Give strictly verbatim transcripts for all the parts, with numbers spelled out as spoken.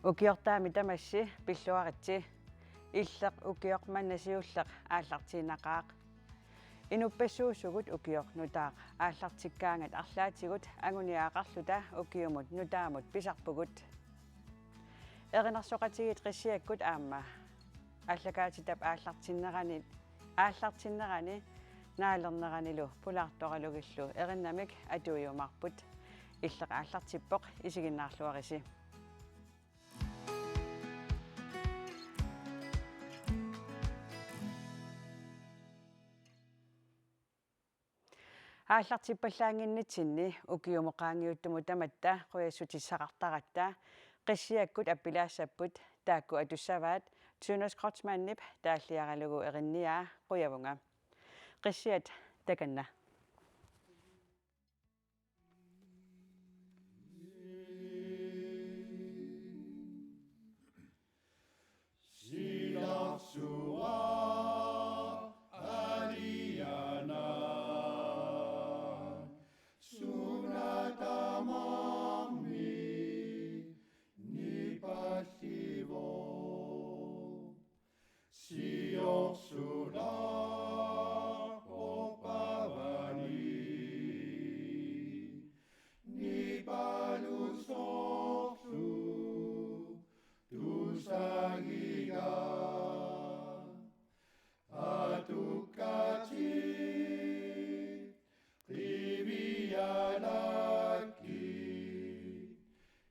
Ukiortaami tamassi pilluaritsi. Illeq ukioq manna siulleq aallartiinnaqaaq. Inuppassuussugut ukioq nutaaq aallartikkaangat arlaatigut anguniagaqarluta ukiumut nutaamut pisarpugut. Erinarsoqatigiit Qissiakkut aamma aallakaatitap aallartinnerani, aallartinnerani naalerneranilu pulaartoralugillu erinnamik atuiumaarput. Illeq aallartippoq, isiginnaarluarisi. Aallartippallaannginnitsinni ukiumut qaangiuttumut tamatta qujassutissaqartaratta Qissiakkut appilaassapput, taakku atussavaat Tønnes Kreutzmannip taalliaralugu erinniaa. Qujavunga. Qissiat, takanna. Silarsuaq aliana suna tamarmi nipallivoq. Siorsulaqorpavani nipalusorlu tusagiga. Atukkati qivialakki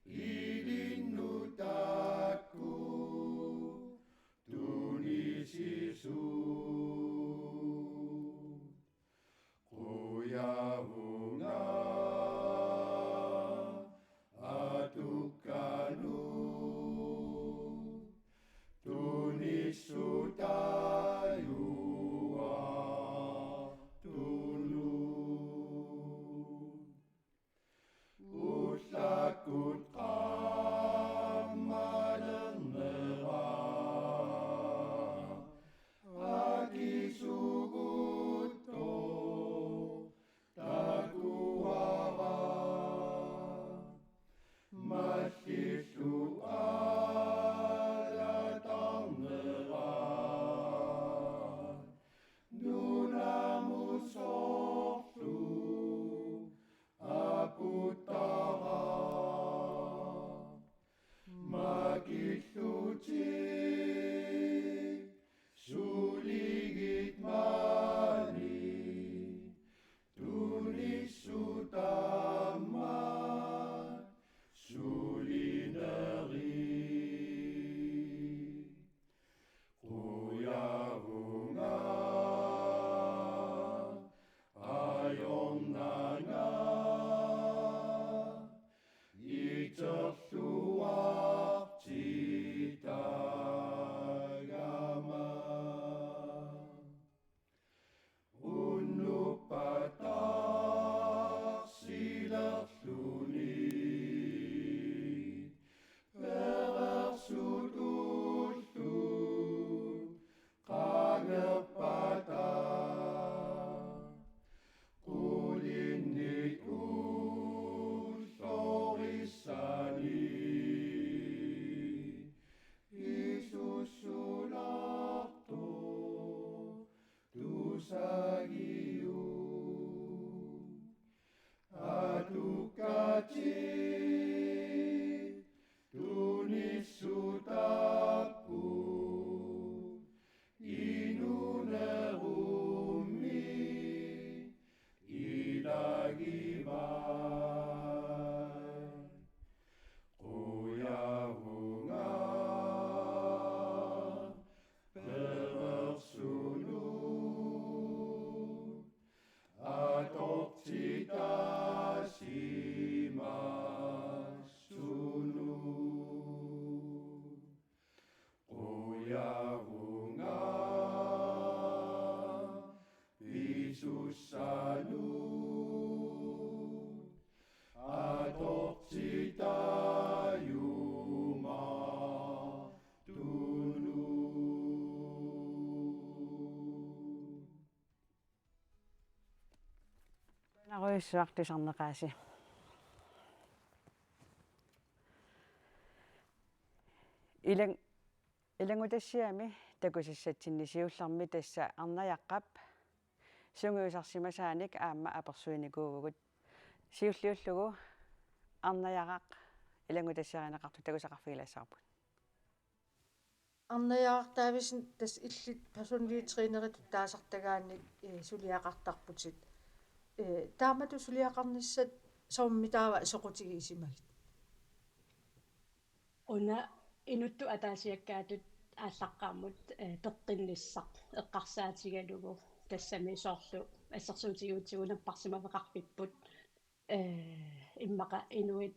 ilinnut taakku tunisisut. Qujavunga atukkanut tunissutajuartunut. Ullakkut qammalernera akisuguttoq takuara. Mallillu alatarnera nunamut sorlu aputtara. Makillutik suligit maani tunissutaammat sulinerit. Qujavunga ajornanga iterluartitagama. Unnuppat taarsilerluni perersut ullut qaangerpata, qulinnit ullorissani isussulartoq tusagiuk. Atukkati tunissutapput inuunerummi ilagivai. Qujavunga perersunut atortitaasimasunut. Qujavunga pisussanut atortitajumaartunut. Narujussuaq tusarneqaasi. Ilang-, ilanngutassiami takusassatsinni siullermi tassa Arnajaqqap sungiusarsimasaanik aamma apersuinikuuvugut. Siulliullugu Arnajaraq ilanngutassiarineqartoq takusaqarfigilaassavarput. Arnajaraq Davidsen, tassa illit personlig træneritut taasartagaannik, eh, suliaqartarputit. Eh, taamatut suliaqarnissat soormi taava soqutigisimagit? Una inuttut ataasiakkaatut aallaqqaammut, eh, peqqinnissaq eqqarsaatigalugu, tassami soorlu assersuutigiutsigu napparsimaveqarfipput, eh, immaqa inuit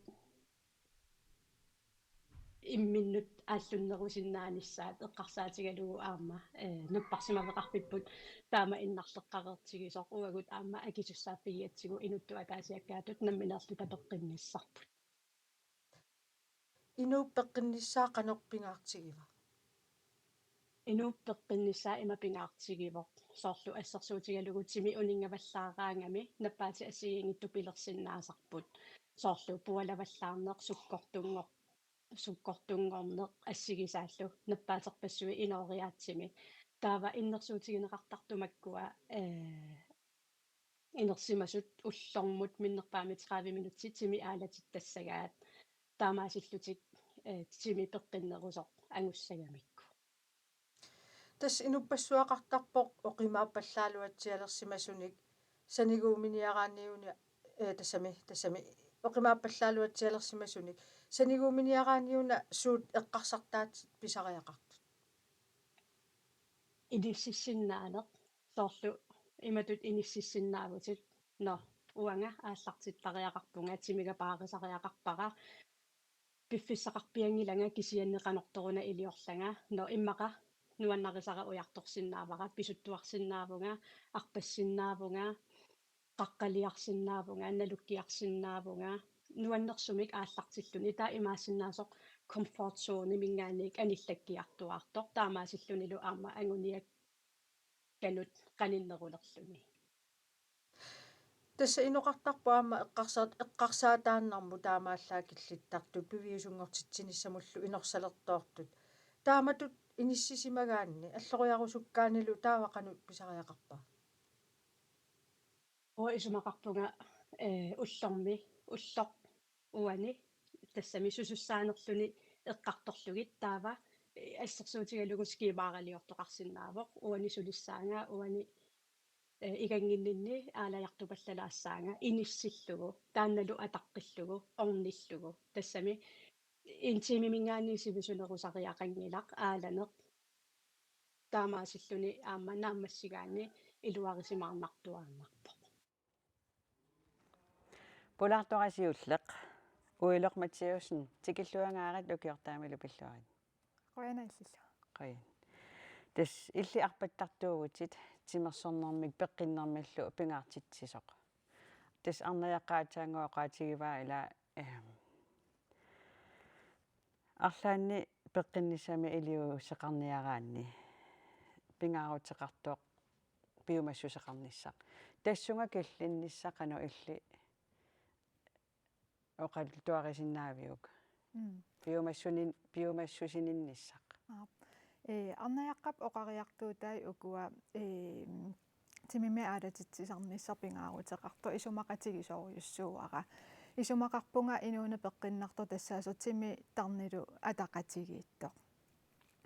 imminnut aallunnerusinnaanissaat eqqarsaatigalugu aamma, eh, napparsimaveqarfipput taama innarleqqareertigisoq, uagut aamma akisussaaffigigatsigu inuttut ataasiakkaatut nammineerluta peqqinnissarput. Inuup peqqinnissaa qanoq pingaartigiva? Inuup peqqinnissaa ima pingaartigivoq. Soorlu assersuutigalugu timi uninngavallaaraangami nappaatit assigiinngitsut pilersinnaasarput. Soorlu pualavallaarneq, sukkortunngor-, sukkortunngorneq assigisaallu nappaaterpassuit inooriaatsimi. Taava innersuutigineqartartut makkua, eh, inersimasut ullormut minnerpaamik tredive minutsit timi aalatittassagaat. Taamaasillutik, eh, timi peqqinnerusoq angussagamikku. Tassa inuppassuaqartarpoq oqimaappallaaluatsialersimasunik saniguuminiaraanniuna, eh, tassami, tassami oqimaappallaaluatsialersimasunik saniguuminiaraanniuna suut eqqarsartaatit pisariaqartut? Inississinnaaneq, soorlu imatut inississinnaavutit: Nå, uanga aallartittariaqarpunga, timiga paarisariaqarpara, piffissaqarpianngilanga kisianni qanortoruna iliorlanga, nå, immaqa nuannarisara ujartorsinnaavara, pisuttuarsinnaavunga, arpassinnaavunga, qaqqaliarsinnaavunga, nalukkiarsinnaavunga, nuannersumik aallartilluni. Taava imaassinnaasoq comfort zoneminngaanniit anillakkiartuaartoq, taamaasillunilu aamma anguniakkanut qaninnerulerluni. Tassa inoqartarpoq aamma eqqarsaat-, eqqarsaataannarmut taamaallaat killittartut piviusunngortitsinissamullu inorsalertoortut. Taamatut inissisimagaanni alloriarusukkaannilu taava qanoq pisariaqarpa? Uanga isumaqarpunga, eh, ullormi, ulloq uani, tassami susussaanerluni eqqartorlugit, taava, eh, assersuutigalugu skemaaraliortoqarsinnaavoq, uani sulissaanga, uani, eh, igannginninni aalajartupallalaassaanga inissillugu, taannalu ataqqillugu, ornillugu. Tassami en timeminngaanniit sivisunerusariaqanngilaq aalaneq. Taamaasilluni aamma naammassigaanni iluarisimaarnartuaannarpoq. Pulaartora siulleq, Uiloq Mathiassen, tikilluangaarit ukiortaamilu pilluarit. Qujanaq illillu. Qujan. Tassa illit arpattartuuvutit timersornermik peqqinnermillu pingaartitsisoq. Tassa Arnajaqqaat aatsaannguaq oqaatigivaa ila, ehm, arlaanni peqqinnissami iliuuseqarniaraanni pingaaruteqartoq piumassuseqarnissaq. Tassunga killinnissaq qanoq illit oqaluttuarisinnaaviuk? Mm. Piumassunin-, piumassusininnissaq. Aap. Ee, Arnajaqqap oqariartuutai ukua, ee, timimi aalatitsisarnissaq pingaaruteqartoq isumaqatigisorujussuuara. Isumaqarpunga inuuneq peqqinnartoq tassaasoq timi tarnilu ataqatigiittoq.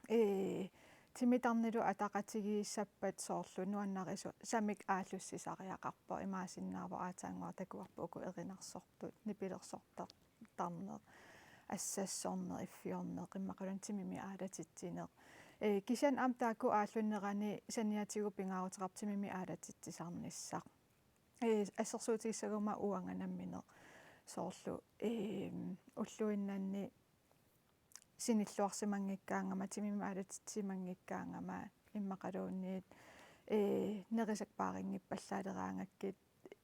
Ee, timi tarnilu ataqatigiissappat soorlu nuannarisu-, samik aallussisariaqarpoq, imaassinnaavoq aatsaannguaq takuarput uku erinarsortut, nipilersortar-, tarneq, assassorneq, iffiorneq, immaqaluunniit timimi aalatitsineq. Ee, kisianni aamma taakku aallunnerani saniatigut pingaaruteqarpoq timimi aalatitsisarnissaq. Ee, assersuutigissaguma uanga nammineq soorlu, ee, ulluinnanni sinilluarsimanngikkaangama, timimi aalatitsimanngikkaangama, immaqaluunniit, ee, nerisakka paarinngippallaaleraangakkit,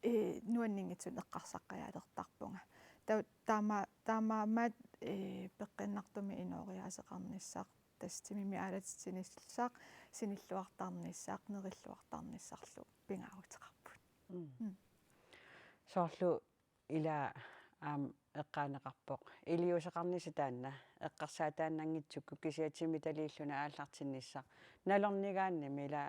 ee, nuanninngitsunik eqqarsartarialertarpunga. Ta-, taama-, taamaammat, ee, peqqinnartumik inooriaaseqarnissaq, tassa timimi aalatitsinissaq, sinilluartarnissaq, nerilluartarnissarlu pingaaruteqarput. Mm. Mm. Soorlu ila aamma eqqaaneqarpoq. Iliuuseqarnissaq taanna, eqqarsaataannanngitsukkut kisianni timitaliilluni aallartinnissaq. Nalornigaannimi ila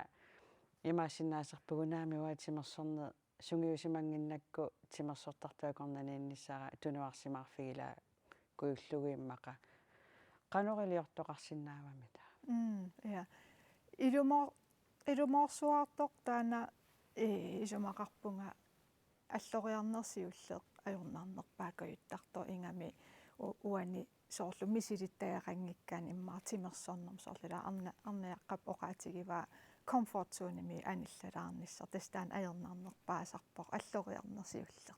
imaassinnaasarpugut naamik uanga timersorneq sungiusimannginnakku timersortartut akornanniinnissara tunuarsimaarfigilaakkujullugu immaqa. Qanoq iliortoqarsinnaavami taava? Mm, ja. Ilumo-, ilumoorsuartoq taanna, ee, isumaqarpunga alloriarneq siulleq ajornarnerpaakajuttartoq ingammik u-, uani soorlu misilittagaqanngikkaanni immaqa timersornermi soorlu ila Arna-, Arnaq Jakob oqaatigivaa comfort zonemi anillalaarnissaq tassa taanna ajornarnerpaasarpoq alloriarneq siulleq.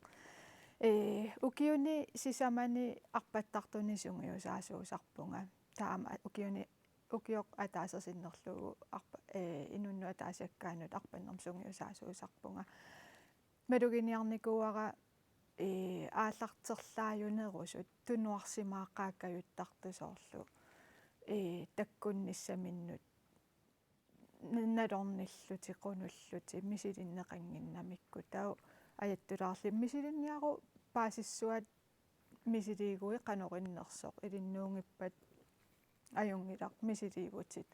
Ee, ukiuni sisamani arpattartuni sungiusaasuusarpunga. Taava aamma ukiuni ukioq ataaseq sinnerlugu arpa-, ee, inunnut ataasiakkaanut arpannermut sungiusaasuusarpunga. Maluginiarnikuuara, ee, aallarterlaajunerusut tunuarsimaaqaakajuttartut soorlu, ee, takkunnissaminnut n-, nalornillutik, qunullutik, misilinneqannginnamikku. Taava ajattulaarli misilinniaruk paasissuat misiliiguit qanoq innersoq, ilinnuunngippat ajunngilaq misiliivutit.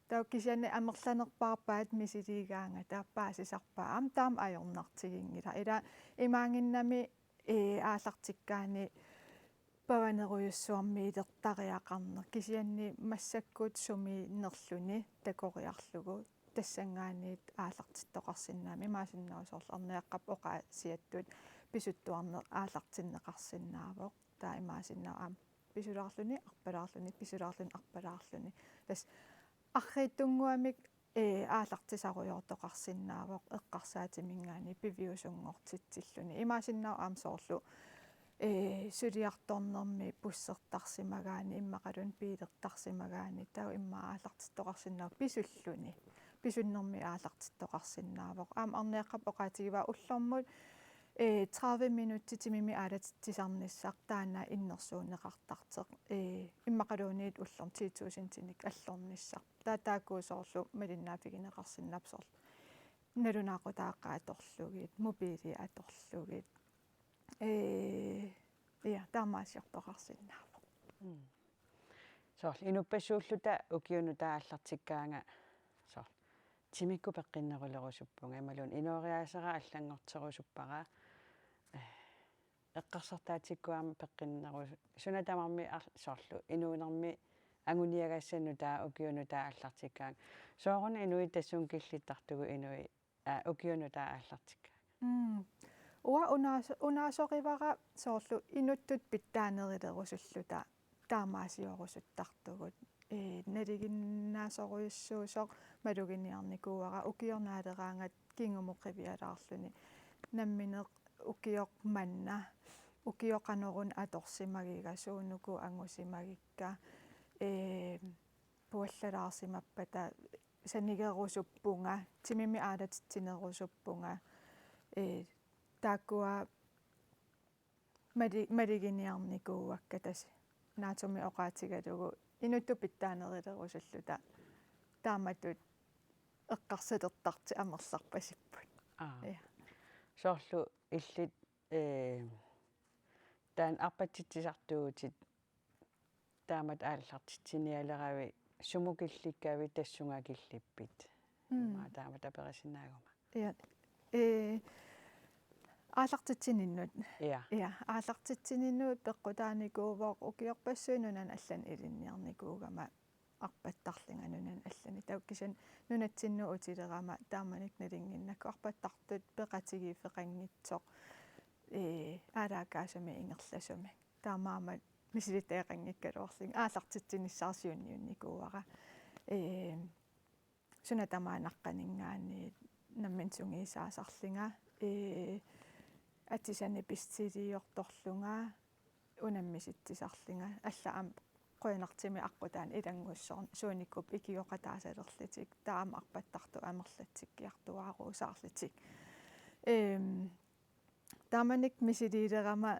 Taava kisianni amerlanerpaarpaat misiliigaangata paasisarpaat aamma taama ajornartiginngilaq. Ila imaanngimmat, ee, aallartikkaanni pavanerujussuarmiilertariaqarneq kisianni massakkut sumiinnerluni takoriarlugu tassanngaanniit aallartittoqarsinnaammat, imaassinnaavoq soorlu Arnaq Jakob oqaasiattut pisuttuarneq aallartinneqarsinnaavoq. Taava imaassinnaavoq aamma pisulaarluni arpalaarluni, pisulaarluni arpalaarluni. Tassa arriitsunnguamik, ee, aallartisarujoortoqarsinnaavoq eqqarsaatiminngaanniit piviusunngortitsilluni. Imaassinnaavoq aamma soorlu, ee, suliartornermi bussertarsimagaanni, immaqaluunniit biilertarsimagaanni, taava immaqa aallartittoqarsinnaavoq pisulluni. Pisunnermi aallartittoqarsinnaavoq. Aamma Arnaq Jakob oqaatigivaa ullormut, ee, tredive minutsit timimik aalatitsisarnissaq taanna innersuunneqartartoq. Ee, immaqaluunniit ullormut ti tusindinik allornissaq. Taava taakku soorlu malinnaaffigineqarsinnaapput soorlu nalunaaqutaaqqat atorlugit, mobiilit atorlugit. Ee, ja, taamaasiortoqarsinnaavoq. Mm. Soorlu inuppassuulluta ukiunut aallartikkaanga soorlu timikkut peqqinnerulerusuppunga imaluunniit inooriaaseraa allanngorterusuppara. Ee, eqqarsartaatsikkut aamma peqqinneru-, suna tamarmi ar-, soorlu inuunermi anguniagassat nutaat ukiunut aallartikkaanga. Sooruna inuit tassunga killittartugut inuit, aa, ukiunut aallartikkaanga? Mm. Uanga unaas-, unaasorivara soorlu inuttut pitsaanerulerisulluta taamaasiorusuttartugut. Ee, nalinginnaasorujussuusoq maluginiarnikuuara ukioq naaleraangat kingumut qivialaarluni. Nammineq ukioq manna, ukioq qanoruna atorsimagiga, suunuku angusimagikka, ee, puallalaarsimappata sanigerusuppunga, timimik aalatitsinerusuppunga, ee, taakkua mali-, maluginiarnikuuakka tassa. Naatsumik oqaatigalugu inuttut pitsaanerulerisulluta taamatut eqqarsalertartut amerlarpasipput. Aa. Ja. Soorlu illit, ee, taanna arpatsitsisartuutit taamatut aallartitsinialeravit sumut killikkavit tassunga killippit? Mm. Immaqa taamatut aperisinnaaguma. Ja. Ee, aallartitsininnut. Ja. Ja, aallartitsininnut peqqutaanikuuvoq ukiorpassuit nunanut allanut ilinniarnikuugama arpattarlunga nunanut allanut. Taava kisianni nunatsinnut utilerama taamanikkut nalunnginnakku arpattartut peqatigiiffeqanngitsoq, ee, aalaakaasumik ingerlasumik. Taamaammat misilittagaqanngikkaluarlunga aallartitsinissara siunniunnikuuara. Ee, suna tamaat naqqaninngaanniit nammineq sungiusaasarlunga, ee, atisanik bestiliortorlunga, unammisitsisarlunga, allaat aamma qujanartumik aqqutaani ilanngussoorn-, suunikuupput ikioqataasalerlutik, taava aamma arpattartut amerlatsikkiartuaaruusaarlutik. Ehm, Taamanikkut misiliilerama,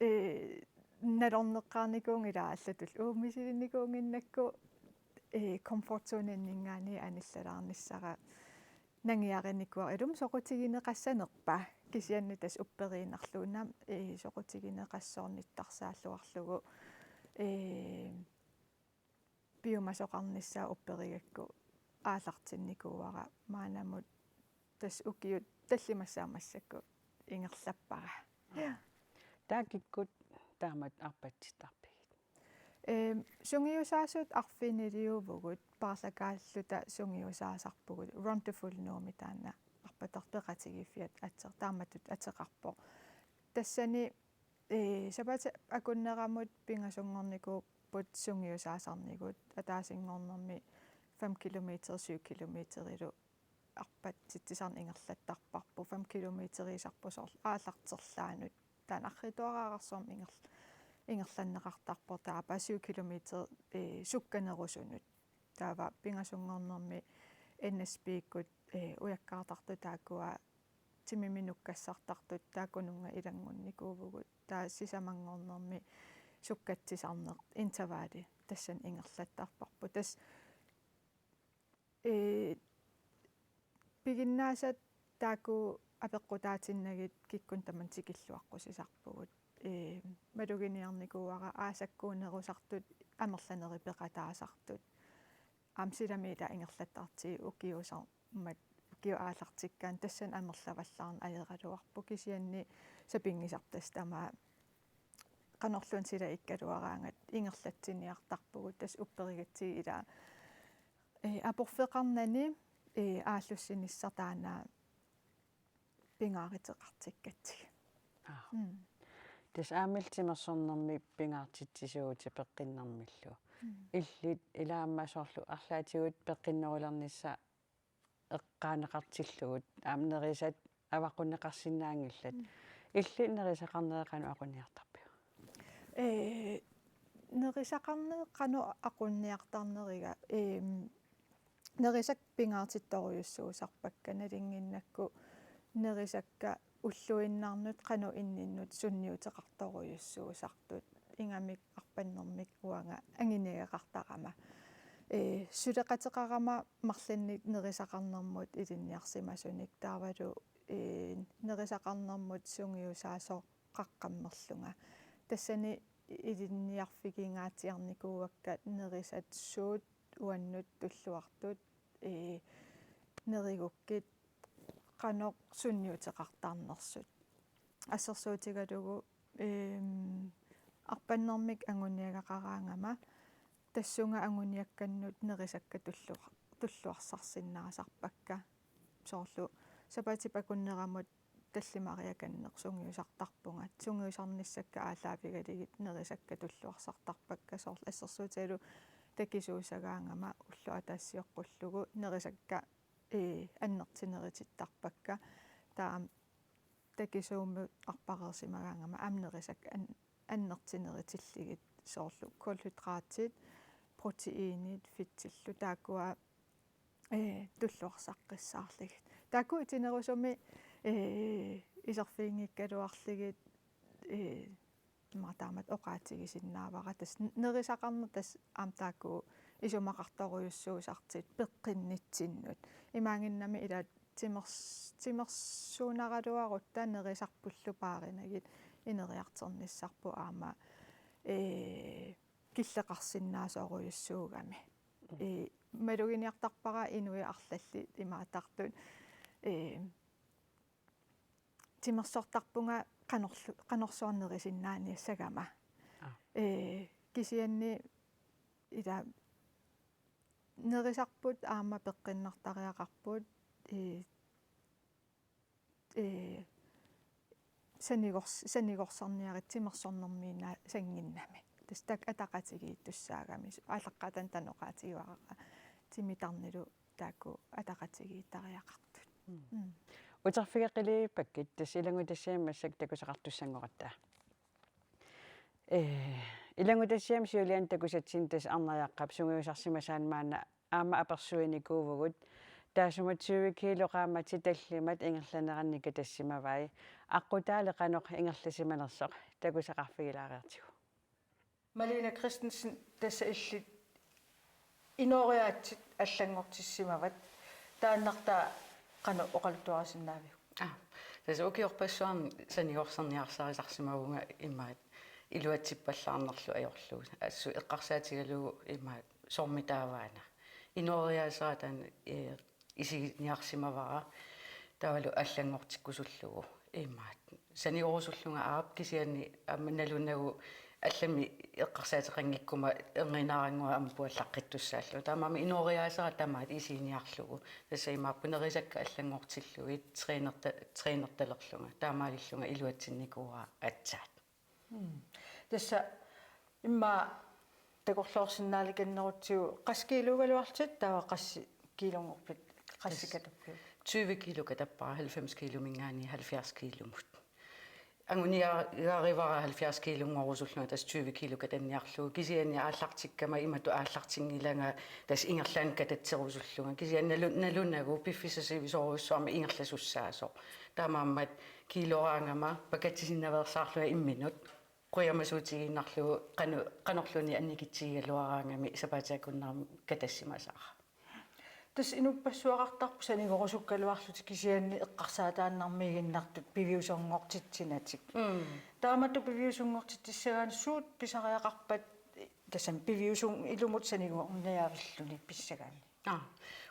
ee, nalorneqqaarnikuuvunga ilaa allatulli. Uu, misilinnikuunnginnakku, ee, comfort zoneninngaanniit anillalaarnissara nangiarinikuuara ilumut soqutigineqassanerpa, kisianni tassa upperiinnarlugu, naamik, ee, soqutigineqassaarnittarsaalluarlugu, ee, piumasoqarnissaa upperigakku aallartinnikuuara, maannamut tassa ukiut tallimassaat massakkut ingerlappara. Ja. Taava kikkut taamatut arpatsittarpigit? Ehm, sungiusaasut arfiniliuvugut, paarlakaalluta sungiusaasarpugut, Wonderful Nomi taanna arpatarpeqatigiiffiat atse-, taamatut ateqarpoq. Tassani, ee, sapaatip akunneramut pingasunngornikuupput sungiusaasarnigut, ataasinngornermi fem kilometer, syv kilometerilu arpatsitsisarneq ingerlattarparput, fem kilometeriisarput soorlu aallarterlaanut, taanna arriitsuararsuarmik inger-, ingerlanneqartarpoq, taava syv kilometer, ee, sukkanerusunut. Taava pingasunngornermi N S B-kkut, ee, ujakkaartartut taakkua timimik nukkassartartut taakkununnga ilanngunnikuuvugut. Taava sisamanngornermi sukkatsisarneq intervalli tassani ingerlattarparput. Tassa, ee, piginnaasat taakku apeqqutaatinnagit kikkunnit tamanit tikilluaqqusisarpugut. Ee, maluginiarnikuuara aasakkuunerusartut amerlanerit peqataasartut. Aamma silami ila ingerlattartigit ukiuusormat, ukiut aallartikkaanni tassani amerlavallaarneq ajorluarpoq, kisianni sapinngisarput tassa tamaat qanorluunniit sila ikkaluaraangat ingerlatsiniartarpugut, tassa upperigatsigit ila, ee, aporfeqarnani, ee, aallussinissaq taanna pingaaruteqartikkatsigu. Aa. Mm. Tassa aamma illit timersornermik pingaartitsisuuvutit peqqinnermillu. Mm. Illit ila aamma soorlu arlaatigut peqqinnerulernissaq eqqaaneqartillugu, aamma nerisat avaqqunneqarsinnaanngillat. Mm. Illit nerisaqarneri qanoq aqunniartarpiuk? Ee, nerisaqarneq qanoq aqunniartarneriga, eem, nerisakka pingaartittorujussuusarpakka, nalunnginnakku nerisakka ulluinnarnut qanoq inninnut sunniuteqartorujussuusartut, ingammik arpannermik uanga anguniagaqartarama. Ee, suleqateqarama marlunnik nerisaqarnermut ilinniarsimasunik, taavalu, ee, nerisaqarnermut sungiusaasoqaqqammerlunga. Tassani ilinniarfigingaatsiarnikuuakka nerisat suut uannut tulluartut, ee, nerigukkit qanoq sunniuteqartarnersut. Assersuutigalugu, eem, arpannermik anguniagaqaraangama tassunga anguniakkannut nerisakka tulluar-, tulluarsarsinnaasarpakka. Soorlu sapaatip akunneramut tallimariakanneq sungiusartarpunga. Sungiusarnissakka aallaavigalugit nerisakka tulluarsartarpakka, soorlu assersuutigalugu takisuusagaangama ulloq ataaseq sioqqullugu nerisakka, ee, annertunerutittarpakka. Taava takisuumut arpareersimagaangama aamma nerisakka an-, annertunerutillugit, soorlu kulhydratit, proteiinit, fedtillu, taakkua, ee, tulluarsaqqissaarlugit. Taakku itinerusumik, ee, iserfiginngikkaluarlugit, ee, ima taamatut oqaatigisinnaavara. Tassa n-, nerisaqarneq tassa aamma taakku isumaqartorujussuusartut peqqinnitsinnut. Imaanngimmat ila timers-, timersuunaraluarutta nerisarpullu paarinagit ineriartornissarput aamma, ee, killeqarsinnaasorujussuugami. Mm. Ee, maluginiartarpara inuit arlallit imaattartut, ee, timersortarpunga qanorlu-, qanorsuaq nerisinnaaniassagama. Aa. Ee, kisianni ila nerisarput aamma peqqinnartariaqarput, ee, ee, sanigors-, sanigorsarniaritsi timersornermiinnaasannginnami. Tassa taakku ataqatigiittussaagami, su-, aallaqqaataani taanna oqaatigivara, timitarnilu taakku ataqatigiittariaqartut. Mm. Mm. Uterfigeqqilerpakkit tassa ilanngutassiami massakkut takusaqartussanngoratta. Ee, ilanngutassiami siuliani takusatsinni tassa Arnariaqqap sungiusarsimasaani maanna aamma apersuinikuuvugut. Taassuma tyve kilo qaammatit tallimat ingerlaneranni katassimavai. Aqqutaali qanoq ingerlasimanersoq takusaqarfigilaareertigu. Malene Christensen, tassa illit inooriaatsit allanngortissimavat. Taannartaa Qanoq oqaluttuarisinnaaviuk? Aa, tassa ukiorpassuarni sanigorsarniarsarisarsimavunga imaat iluatsippallaarnerlu ajorlugu. Assut eqqarsaatigalugu imaat soormitaavaana. Inooriaaseraa taanna, ee, isiginiarsimavara taavalu allanngortikkusullugu imaat. Sanigorusullunga aap kisianni aamma nalunagu allamik eqqarsaateqanngikkuma erniinnarannguaq aamma puallaqqittussaallugu. Taamaammat inooriaaseraa tamaat isiginiarlugu. Tassa imaappoq nerisakka allanngortillugit trænerta-, trænertalerlunga. Taamaalillunga iluatsinnikuuara aatsaat. Mm. Tassa immaqa takorloorsinnaalikannerutsigu qassit kiiluugaluarlutit taava qassit kiilunngorpit qassit Tassa katappiuk? Tyve kilo katappara, halvfems kilominngaanniit halvfjerds kilomut. Anguniagarivara halvfjerds kilunngorusullunga tassa tyve kilo katanniarlugu. Kisianni aallartikkama imatut aallartinngilanga tassa ingerlaannaq katatserusullunga. Kisianni nalu-, nalunagu piffissaq sivisoorujussuarmik ingerlasussaasoq. Taamaammat kiiloraangama pakatsisinnaveersaarlunga imminut qujamasuutigiinnarlugu qano-, qanorluunniit annikitsigigaluaraangami sapaatip akunnerani katassimasaara. Tassa inuppassuaqartarput sanigorusukkaluarlutik kisianni eqqarsaataannarmiiginnartut piviusunngortitsinatik. Mm. Taamatut piviusunngortitsissagaanni suut pisariaqarpat tassami piviusun ilumut sanigorniavilluni pissagaanni? Aa,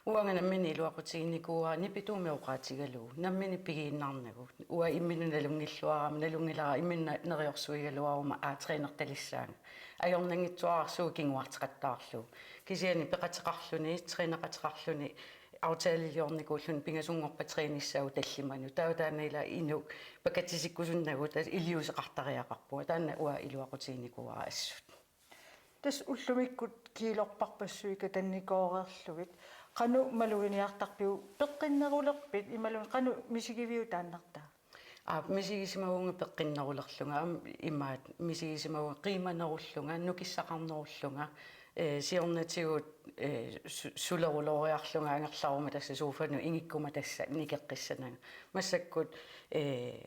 uanga nammineq iluaqutiginikuuara nipituumik oqaatigalugu, nammineq pigiinnarnagu. Uanga imminut nalunngilluarama, nalunngilara imminut neriorsuigaluaruma aa trænertalissaanga. Ajornanngitsuararsuuvoq kinguarteqattaarlugu. Kisianni peqateqarluni, træneqateqarluni, aftaliliornikuulluni pingasunngorpat trænissagut tallimanut. Taava taanna ila inuk pakatsisikkusunnagu tassa iliuuseqartariaqarpunga. Taanna uanga iluaqutiginikuuara assut. Tassa ullumikkut kiilorparpassuit katannikoorlugit. Qanoq maluginiartarpiuk, peqqinnerulerpit imaluunniit qanoq misigiviuk taannartaa? Aa, misigisimavunga peqqinnerulerlunga, aamma imaat misigisimavunga qiimanerullunga, nukissaqarnerullunga, ee, siornatigut, ee, su-, sulerulooriarlunga angerlaruma tassa sofanut ingikkuma tassa nikeqqissananga. Massakkut, ee,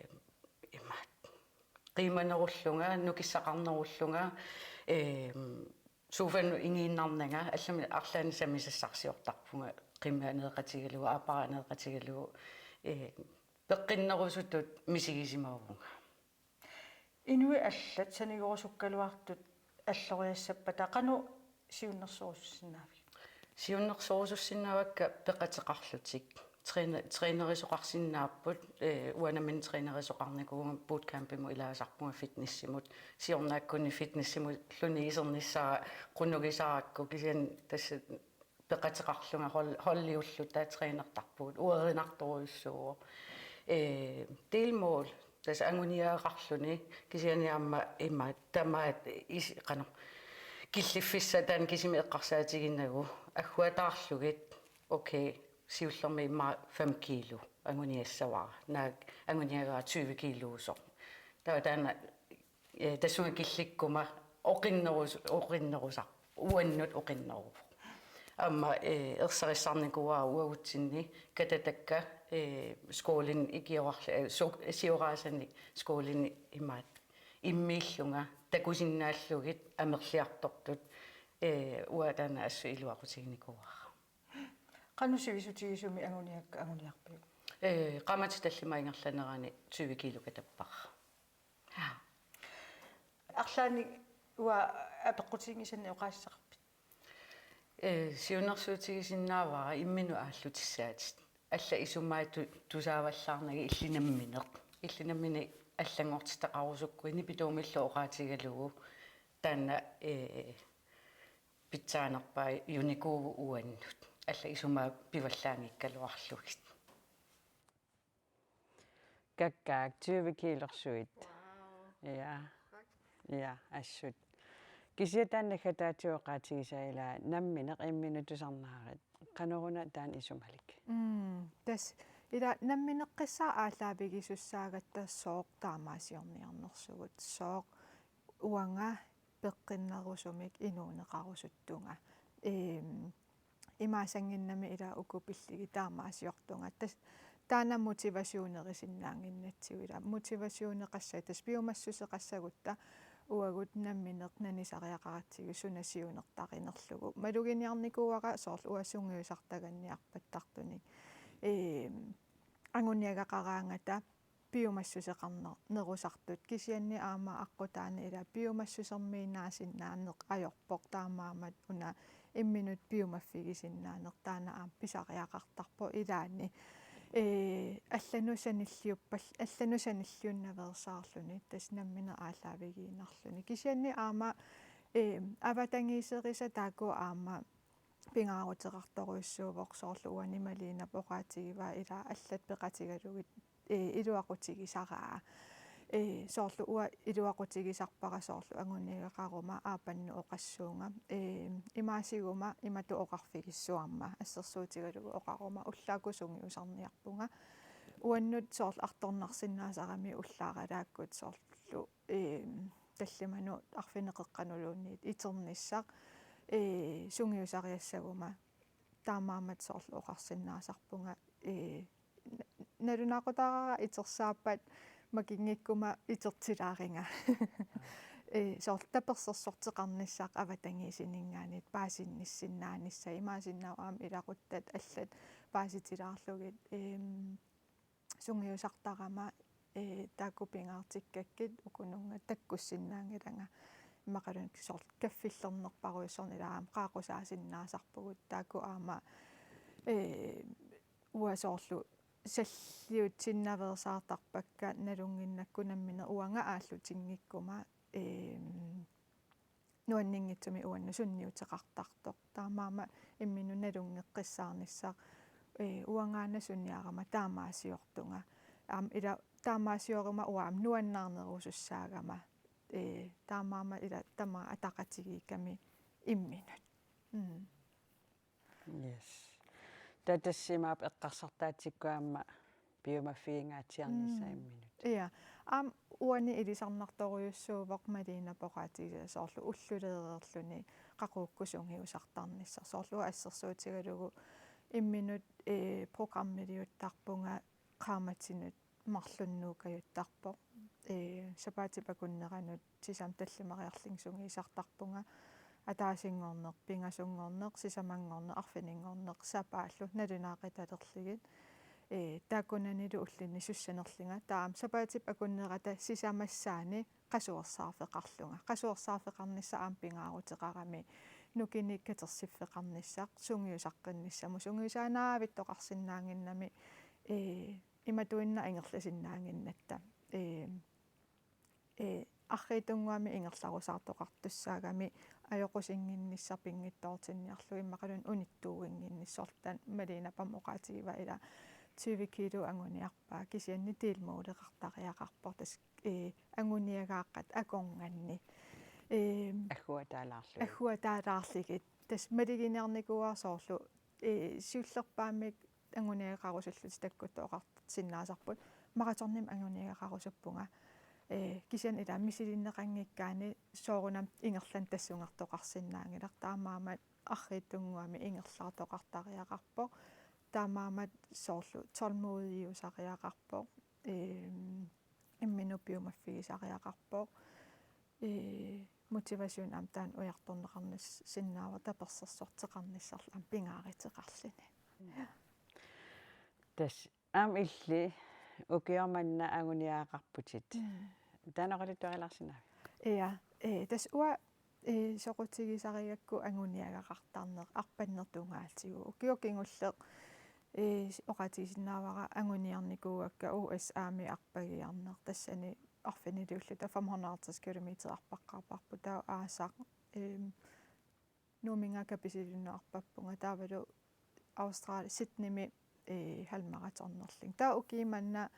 imaat qiimanerullunga, nukissaqarnerullunga, ee, sofanut ingiinnarnanga, allamik arlaannik sammisassarsiortarpunga, qimmaaneeqatigalugu, aappaaneeqatigalugu, ee, peqqinnerusutut misigisimavunga. Inuit allat sanigorusukkaluartut alloriassappata qanoq siunnersorusussinnaavigit? Siunnersorusussinnaavakka peqateqarlutik. Træne-, trænerisoqarsinnaapput, ee, uanga nammineq trænerisoqarnikuuvunga, bootcampimut ilaasarpunga fitnessimut. Siornaakkunni fitnessimulluunniit isernissara qunugisaarakku kisianni tassa peqateqarlunga hold-, holdiulluta trænertarpugut, uerinartorujussuuvoq. Ee, delmål, tassa anguniagaqarluni, kisianni aamma imaat tamaat is-, qanoq, killiffissaq taanna kisimi eqqarsaatiginnagu, agguataarlugit, okay, siullermik immaqa fem kilo anguniassavara, naak anguniagara tyve kiluusoq. Taava taanna ee, tassunga killikkuma oqinnerus-, oqinnerusarpoq, uannut oqinneruvoq. Aamma, ee, ersarissarnikuuara uagutsinni katatakka, ee, skolini ikiorarlu-, ee, su-, sioraasanik skolini imaat immiillunga takusinnaallugit amerliartortut, ee, uanga taanna assut iluaqutiginikuuara. Qanoq sivisutigisumik anguniakkat anguniarpiuk? Ee, qaammatit tallimat ingerlanerani tyve kilo katappara. Arlaannik uanga apeqqutiginngisannik oqaasissaqarpit? Ee, siunnersuutigisinnaavara imminut aallutissaatit. Allat isumaat tu-, tusaavallaarnagit illit nammineq. Illit nammineq allanngortitaqarusukkuit nipituumillu oqaatigalugu. Taanna, ee, pitsaanerpaajunikuuvoq uannut. Allat isumaat pivallaanngikkaluarlugit. Kakkaak tyve kiilersuit. Wow. Ja. Tak. Ja, assut. Kisianni taanna naggataatigut oqaatigisaa ila nammineq imminut tusarnaarit. Qanoruna taanna isumalik? Mm, tassa ila nammineqqissaaq aallaavigisussaagatta sooq taamaasiorniarnersugut. Sooq uanga peqqinnerusumik inuuneqarusuttunga. Ehm, imaassannginnami ila uku pillugit taamaasiortunga. Tassa taanna motivationerisinnaannginnatsigu ila. Motivationeqassaaq, tassa piumassuseqassagutta uagut nammineq nanisariaqaratsigu suna siunertarinerlugu. Maluginiarnikuuara soorlu uanga sungiusartaganniarpattartunik. Ehm, anguniagaqaraangata piumassuseqarner-, nerusartut, kisianni aamma aqqutaani ila piumassusermiinnaasinnaaneq ajorpoq, taamaammat una imminut piumaffigisinnaaneq taanna aamma pisariaqartarpoq ilaanni. Ee, allanut sanilliuppal-, allanut sanilliunnaveersaarluni, tassa nammineq aallaavigiinnarluni. Kisianni aamma, ee, avatangiiserisa taakku aamma pingaaruteqartorujussuuvoq, soorlu uani Malinap oqaatigivaa ila allat peqatigalugit, ee, iluaqutigisaraa. Ee, soorlu uanga iluaqutigisarpara soorlu anguniagaqaruma aappannut oqassuunga. Ee, imaasiguma imatut oqarfigissuarma, assersuutigalugu oqaruma ullaakkut sungiusarniarpunga. Uannut soorlu artornarsinnaasarami ullaaralaakkut soorlu, ee, tallimanut arfineq-qeqqanulluunniit iternissaq, ee, sungiusariassaguma taamaammat soorlu oqarsinnaasarpunga, ee, na-, nalunaaqutaraara itersaappat makinngikkuma itertilaaringa. Ee, soorlu tapersersorteqarnissaq avatangiisininngaanniit paasinnissinnaanissaq, imaassinnaavoq aamma ilaquttat allat paasitilaarlugit, eem, sungiusartarama, ee, taakku pingaartikkakkit ukununngat takkussinnaanngilanga, immaqaluunniit soorlu kaffillernerparujussuarnik ilaa aamma qaaqqusaasinnaasarpugut, taakku aamma, ee, uanga soorlu salliutsinnaveersaartarpakka nalunnginnakku nammineq uanga aallutinngikkuma, eem, nuanninngitsumik uannut sunniuteqartartoq. Taamaammat imminut nalunngeqqissaarnissaq, ee, uangaana suniarama taamaasiortunga. Aamma ila taamaasioruma uanga aamma nuannaarnerusussaagama. Ee, taamaammat ila tamaat ataqatigiikkami imminut. Mm. Yes. Taava tassa imaappoq eqqarsartaatsikkut aamma piumaffigingaatsiarnissaq. Mm. Imminut. Ja. Aamma uani ilisarnartorujussuuvoq Malinap oqaatigisaa soorlu ulluleereerluni qaqugukkut sungiusartarnissaq. Soorlu assersuutigalugu imminut, ee, programmiliuttarpunga qaammatinut marlunnuukajuttarpoq. Ee, sapaatip akunneranut sisamat tallimariarlugit sungiusartarpunga, ataasinngorneq, pingasunngorneq, sisamanngorneq, arfininngorneq, sapaallu nalunaaqutalerlugit. Ee, taakkunanilu ulluni sussanerlunga, taava aamma sapaatip akunnerata sisamassaani qasuersaarfeqarlunga. Qasuersaarfeqarnissaq aamma pingaaruteqarami, nukinnik katersiffeqarnissaq, sungiusaqqinnissamut, sungiusaannaavittoqarsinnaannginnami, ee, imatuinnaq ingerlasinnaannginnatta. Ee, ee, arriitsunnguamik ingerlarusaartoqartussaagami ajoqusinnginnissaq pinngitsoortinniarlugu, immaqaluunniit unittuuinnginnissaq, soorlu taanna Malinap aamma oqaatigivaa ila tyve kilo anguniarpaa, kisianni delmåleqartariaqarpoq, tassa, ee, anguniagaaqqat akornanni. Eem, agguataalaarlugit. Agguataalaarlugit. Tassa maluginiarnikuuara soorlu, ee, siullerpaamik anguniagaqarusullutik takkuttoqarsinnaasarput, maratonimik anguniagaqarusuppunga. Ee, kisianni ila misilinneqanngikkaanni soorunami ingerlaannaq tassungertoqarsinnaanngilaq, taamaammat arriitsunnguamik ingerlaartoqartariaqarpoq. Taamaammat soorlu tålmodigiusariaqarpoq. Eem, imminut piumaffigisariaqarpoq. Ee, motivation aamma taanna ujartorneqarnissinnaavoq, tapersersorteqarnissarlu aamma pingaaruteqarluni. Tassa aamma illit ukioq manna anguniagaqarputit. Mm. Taanna oqaluttuarilaarsinnaaviuk? Ja, ee, tassa uanga, ee, soqutigisarigakku anguniagaqartarneq arpanneq tungaatigut. Ukioq kingulleq, ee, oqaatigisinnaavara anguniarnikuugakka U S A-mi arpagiarneq, tassani arfiniliulluta fem hundrede og halvtreds kilometer arpaqqaarparput, taava aasaq, eem, Nuummingaanniit Kapisilinnut arpappunga, taavalu Australi-, Sydneymi, ee, halvmaratonerlunga. Taava ukioq manna,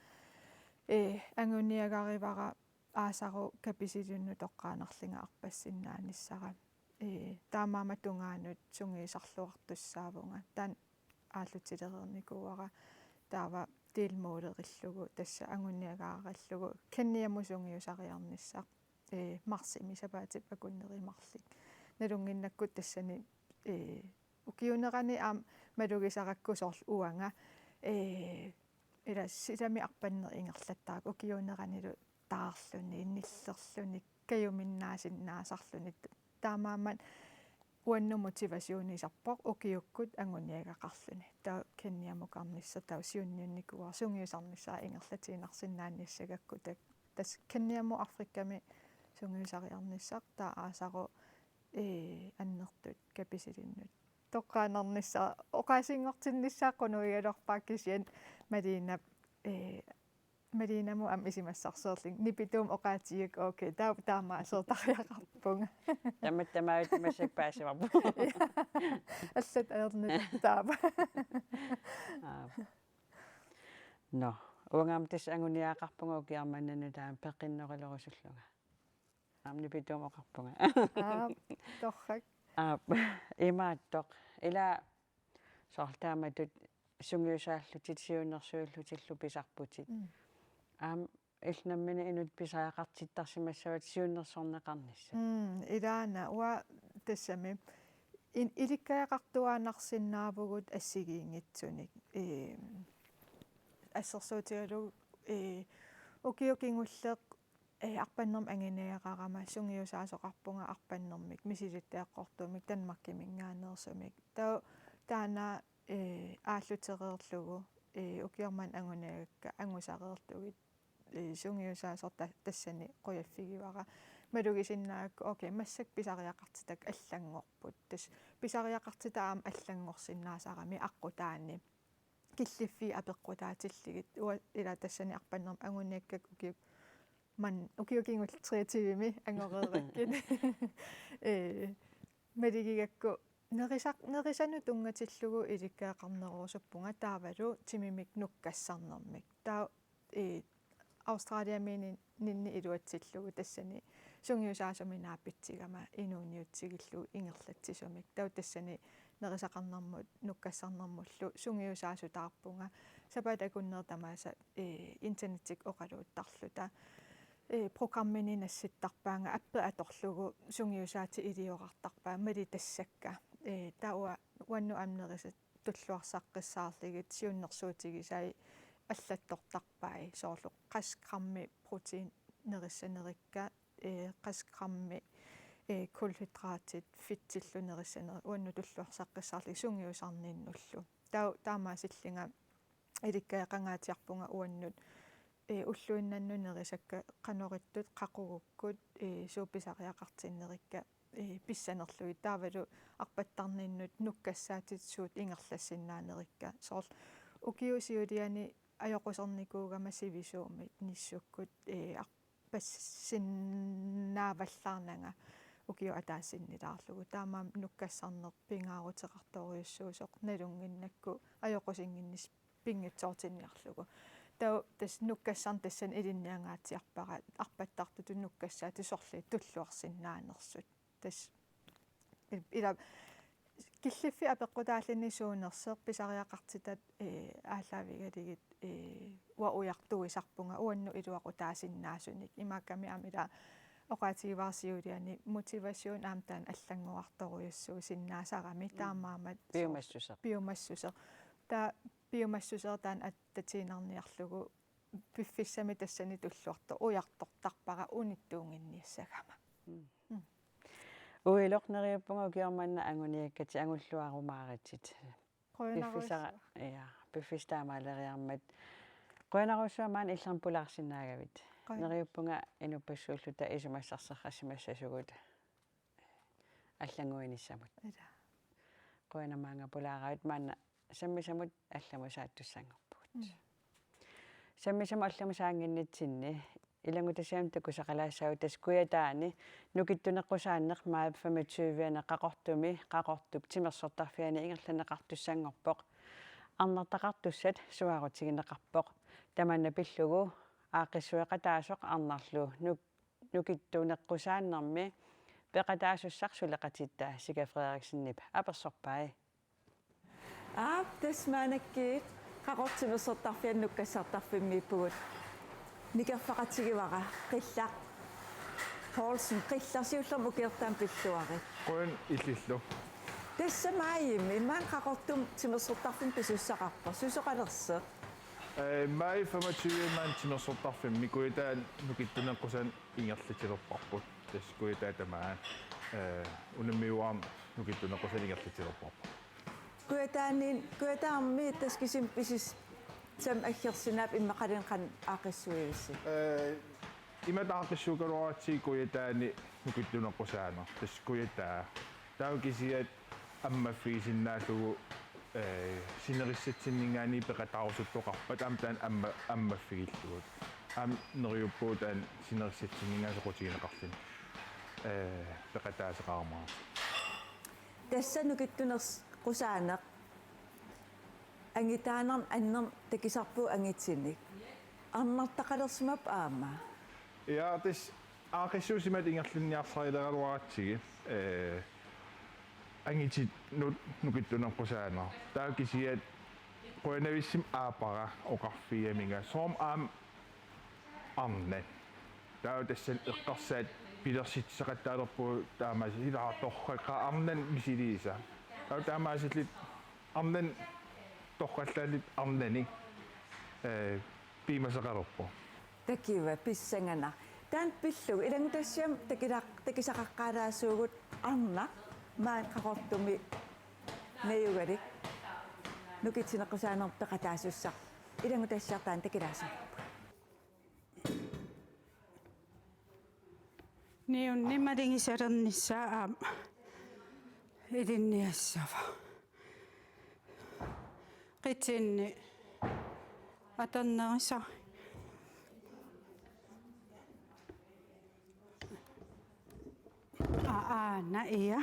ee, anguniagarivara aasaru Kapisilinnut toqqaannarlunga arpassinnaanissara. Ee, taamaammat tungaanut sungiusarluartussaavunga. Taanna aallutilereernikuuara, taava delmålerillugu, tassa anguniagaarillugu Kenyamut sungiusariarnissaq, ee, marsimi, sapaatip akunneri marluk. Nalunnginnakku tassani, ee, ukiuunerani aamma malugisarakku soorlu uanga, ee, ila sisamat arpanneq ingerlattarakku ukiuuneranilu taarluni, nillerluni, kajuminnaasinnaasarluni. Taamaammat uannut motivationisarpoq ukiukkut anguniagaqarluni. Taava Kenyamukarnissaq taava siunniunnikuuara sungiusarnissara ingerlatiinnarsinnaanissagakku, taava tassa Kenyamut Afrikami sungiusariarnissaq taava aasaru, ee, annertut Kapisilinnut toqqaannarnissaq oqaasinngortinnissaa qunugigaluarpara, kisianni Malina, ee, Malinamut aamma isumassarsiorlunga nipituumik oqaatigaakka, okay, taava taamaasiortariaqarpunga. Tamatta tamaat massakkut paasivarput. Allat ajornarpoq taava. Aap. Nå, uanga aamma tassa anguniagaqarpunga ukioq manna nutaamik peqqinnorilerusullunga. Aamma nipituumik oqarpunga. Aap, torrak. Aap, imaattoq. Ila soorlu taamatut sungiusaallutit siunnersuillutillu pisarputit. Mm. Aamma illit nammineq inuit pisariaqartittarsimassavatit siunnersorneqarnissat. Mm, ilaana uanga tassami in-, ilikkagaqartuaannarsinnaavugut assigiinngitsunik. Ee, assersuutigalugu, ee, ukioq kingulleq, ee, arpannermik anguniagaqarama sungiusaasoqarpunga arpannermik misilittagaqartumik Danmarkiminngaanneersumik. Taava taanna, ee, aallutereerlugu, ee, ukioq manna anguniagakka angusareerlugit, ee, sungiusaasoq ta-, tassani qujaffigivara. Malugisinnaagakku, okay, massakkut pisariaqartitakka allanngorput. Tassa pisariaqartitaq aamma allanngorsinnaasarami aqqutaani. Killiffiit apeqqutaatillugit. Uanga ila tassani arpannermik anguniakkakka ukiup man-, ukioq kingulleq treogtyvemi angoreerakkit. Ee, malugigakku nerisaq-, nerisanut tunngatillugu ilikkagaqarnerusuppunga taavalu timimik nukkassarnermik. Taava, ee, Australiamiinninni iluatsillugu tassani sungiusaasumik naapitsigama inuuniutsigillugu ingerlatsisumik. Taava tassani nerisaqarnermut nukkassarnermullu sungiusaasutaarpunga. Sapaatip akunneri tamaasa, ee, internettikkut oqaluuttarluta, ee, programmini nassittarpaannga, appi atorlugu sungiusaatit iliorartarpaat malitassakka. Ee, taava uannut aamma nerisat tulluarsaqqissaarlugit siunnersuutigisai allattortarpai, soorlu qassit grammi protein nerissanerikka, ee, qassit grammi, ee, kulhydratit fedtillu nerissanerit, uannut tulluarsaqqissaarlugit sungiusarninnullu. Taava taamaasillunga ilikkagaqangaatsiarpunga uannut, ee, ulluinnannut nerisakka qanorittut qaqugukkut, ee, suut pisariaqartinnerikka, ee, pissanerlugit, taavalu arpattarninnut nukkassaatit suut ingerlassinnaanerikka. Soorlu ukiup siuliani ajoqusernikuugama sivisuumik nissukkut, ee, arpassinnaavallaarnanga ukioq ataasinnilaarlugu. Taamaammat nukkassarneq pingaaruteqartorujussuusoq nalunnginnakku ajoqusinnginnissaa pinngitsoortinniarlugu. Taava tassa nukkassarneq tassani ilinniangaatsiarpara arpattartutut nukkassaatit sorliit tulluarsinnaanersut. Tassa il-, ila killiffiit apeqqutaalluni suunersoq pisariaqartitat, ee, aallaavigalugit, ee, uanga ujartuisarpunga uannut iluaqutaasinnaasunik. Imaakkami aamma ila oqaatigivara siuliani motivation aamma taanna allanngorartorujussuusinnaasarami. Mm. Taamaammat piumassuseq. Piumassuseq. Taava piumassuseq taanna attatiinnarniarlugu piffissami tassani tulluartoq ujartortarpara unittuunnginniassagama. Mm. Mm. Uiloq, neriuppunga ukioq manna anguniakkatit, angulluarumaaritit. Qujanarujussuaq. Piffissara, ja, piffissaq taamaaleriarmat. Qujanarujussuaq maani illermi pulaarsinnaagavit. Qujan- Neriuppunga inuppassuulluta isumassarsiorsimassasugut allannguinissamut. Ila. Qujanaq maanga pulaaravit, maanna sammisamut allamut saattussanngorpugut. Mm. Sammisamut allamut saannginnitsinni ilanngutassiami takusaqalaassaagut, tassa Kujataani nukittuneqqusaanneq maj femogtyve-ani Qaqortumi Qaqortup timersortarfiani ingerlanneqartussanngorpoq. Arnartaqartussat suaarutigineqarpoq. Tamanna pillugu aaqqissueqataasoq arnarlu nuk-, nukittuneqqusaannermi peqataasussaq suleqatitta Sika Frederiksenip apersorpai. Aap, tassa maannakkut Qaqortup timersortarfiani nukkassartarfimmiippugut. Nikerfaqatigivara Qillaq Poulsen, Qillaq, siullermik ukiortaamik pilluarit. Qujan illillu. Tassa maajimi maani Qaqortup timersortarfimmi pisussaqarpoq, susoqalersoq? Ee, maj femogtyve maani timersortarfimmi Kujataani nukittuneqqusaanneq ingerlatilerparput. Tassa Kujataa tamaat, ee, unammiuaarneq nukittuneqqusaannik ingerlatsilerparput. Kujataani, Kujataani tassa kisimi pisissamik aggersinaappat immaqaluunniit qanoq aaqqissuivissi? Ee, imatut aaqqissuukkaluaratsigu Kujataani nukittuneqqusaanera. Tassa Kujataa. Taava kisiat ammaffigisinnaallugu, ee, sinerissatsinninngaanniit peqataarusuttoqarpat aamma taanna amma-, ammaffigillugu. Aamma neriuppugut taanna sinerissatsinninngaanniit soqutigineqarluni. Ee, peqataasaqarumaarpoq. Tassa nukittuneqqusaanera. Angutaanera annermik takusarpugut angutinik. Arnartaqalersimapput aamma. Ja, tassa aaqqissuussimasoq ingerlanniarsarilegaluaratsigit, ee, angutit nu-, nukittuneqqusaanera. Taava kisiat qujanavissumik aappara oqarfigaminga. Soormi aamma arnat. Taava tassani eqqarsaat pilersitsisaqattaalerpugut taamaasilluni ilaa torrak arnanut misiliisa. Taava taamaasilluta arnanut torrallaalluta arnani, ee, piumasaqalerpoq. Takuuk pissanganaq. Taanna pillugu ilanngutassiami takula-, takusaqaqqaalaassuugut arnaq maani Qaqortumi najugalik nukittuneqqusaanera peqataasussaq. Ilanngutassiaq taanna takulaassavarput. Niunni malugisalernissaa aamma ilinniassava. Qitinni atornerisa. Aa, aana ia.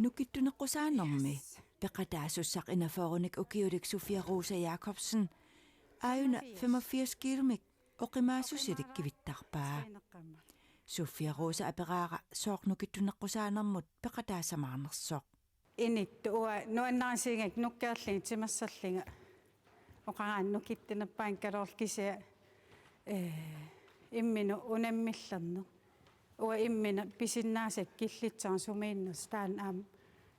Nukittuneqqusaannermi peqataasussaq enogfyrrenik ukiulik Sofia Rosa Jakobsen aajuna femogfirs kilomik oqimaassusilik kivittarpaa. Sofia Rosa aperaara sooq nukittuneqqusaannermut peqataasamaarnersoq. Inittu uanga nuannaarsigakkit nukkeerlunga timersorlunga. Oqarama nukittunerpaanngikkaluarlunga kisianni, ee, imminut unammillerneq. Uanga imminut pisinnaasakka killitsisarama sumiinnersoq taanna aamma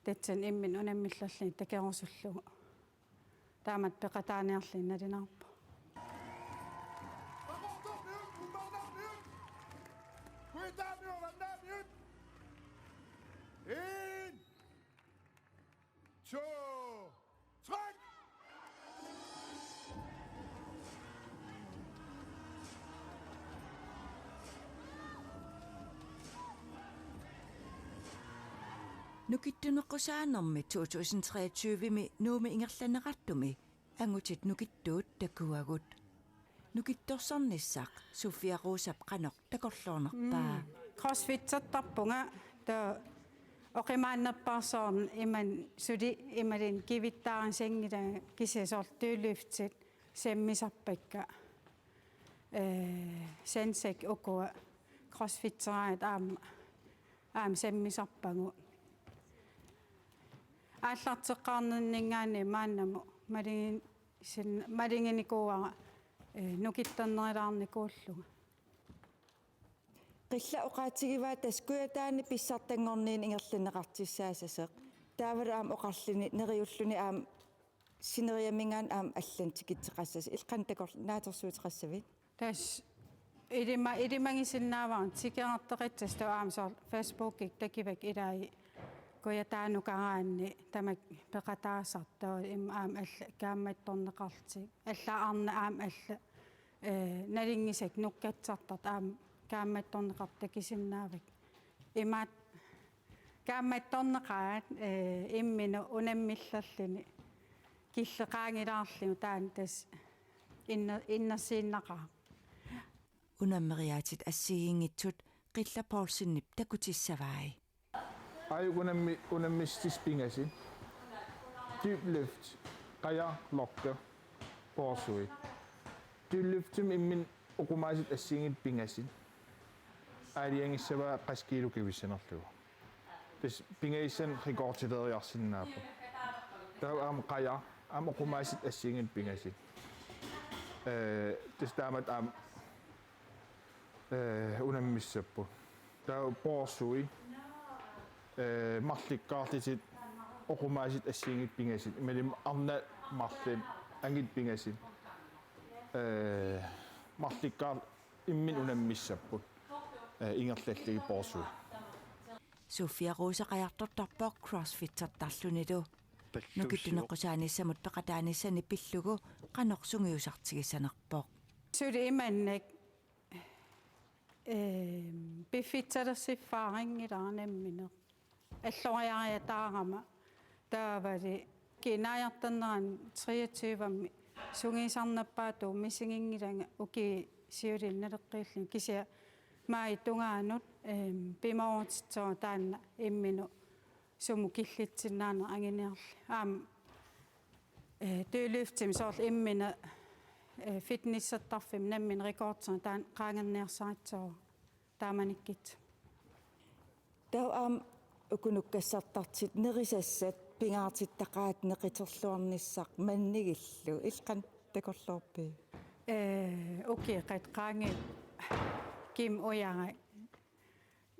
tassani imminut unammillerlunga takorusullugu. Taamatut peqataaniarlunga nalunaarpoq. En, to, træk! Nukittuneqqusaannermi to tusind treogtyve-mi Nuummi ingerlanneqartumi angutit nukittuut takuagut. Nukittorsarnissaq Sofia Rosap qanoq takorloornerpaa. Mm. Crossfittertarpunga taava oqimaannerpaarsuarnik imannak suli imaluunniit kivittaarama sanngilanga kisianni soorlu dødløftit sammisarpakka. Ee, Sensek ukua crossfitteraangat aamma, aamma sammisarpagut. Aallarteqqaarnerninngaanniit maannamut malugin-, sin-, maluginikuuara, ee, nukittornerulaarnikuullunga. Qillap oqaatigivaa tassa Kujataani pissartanngorniunik ingerlanneqartussaassasoq. Taavalu aamma oqarluni neriulluni aamma sineriamminngaanniit aamma allanik tikitseqassasoq. Illit qanoq takor-, naatsorsuuteqassavit? Tassa ilima-, ilimagisinnaavara tikereertoqassasut taava aamma soorlu Facebookikkut takivakka ilai Kujataanukaraanni tamakku peqataasartut immaqa aamma allat kaammattorneqarlutik. Allat arnat aamma allat, ee, nalunngisakka nukkassartartut aamma kaammattorneqartut takusinnaavakka. Imaattoq kaammattorneqaat, ee, imminut unammillerluni killeqaanngilaarlugu taanna tassa inner-, innersuunnaqaaq. Unammeriaatsit assigiinngitsut Qillaq Poulsenip takutissavai. Aajuku unammi-, unammissutissat pingasut. Dødløft, qaja, lokke, bøjsui. Dødløftimi imminut oqimaasut assigiinngitsut pingasut. Aalajangissavaa qassit kiilut kivissanerlugu. Tassa pingajussanik rekordileeriarsinnaapput. Taava aamma qaja, aamma oqimaasut assigiinngitsut pingasut. Ee, tassa taamatut aamma, ee, unammissapput. Taava bøjsui, ee, marlukkaarlutik oqimaasut assigiinngitsut pingasut. Imaluunniit arnat marluk, angut pingasut. Ee, marlukkaat imminnut unammissapput, ee, ingerlallugit poorsuit. Sofia Rose qajartortarpoq crossfittertarlunilu. Nukittuneqqusaanissamut peqataanissani pillugu qanoq sungiusartigisanerpoq. Suli imannak, ehm, piffissalersiffaarinngilara nammineq. Alloriariataarama taavali kinaajortarnerani treogtyve sungiusarnerpaatut misiginngilanga ukiut siulliit naleqqiullugu kisianni maajip tungaanut, ehm, pimoorutissavara taanna imminut sumut killitsinnaaneq anguniarlugu. Aamma, eh, dødløftimi soorlu imminut, eh, fitnessertarfimmi nammineq rekordineq taanna qaangerniarsarissavarput taamanikkut. Taava aamma uku nukkassartartut nerisassat pingaartittaqaat neqiterluarnissaq mannigillu, illit qanoq takorloorpit? Eh, ukiut qeqqanut Kim Ujarak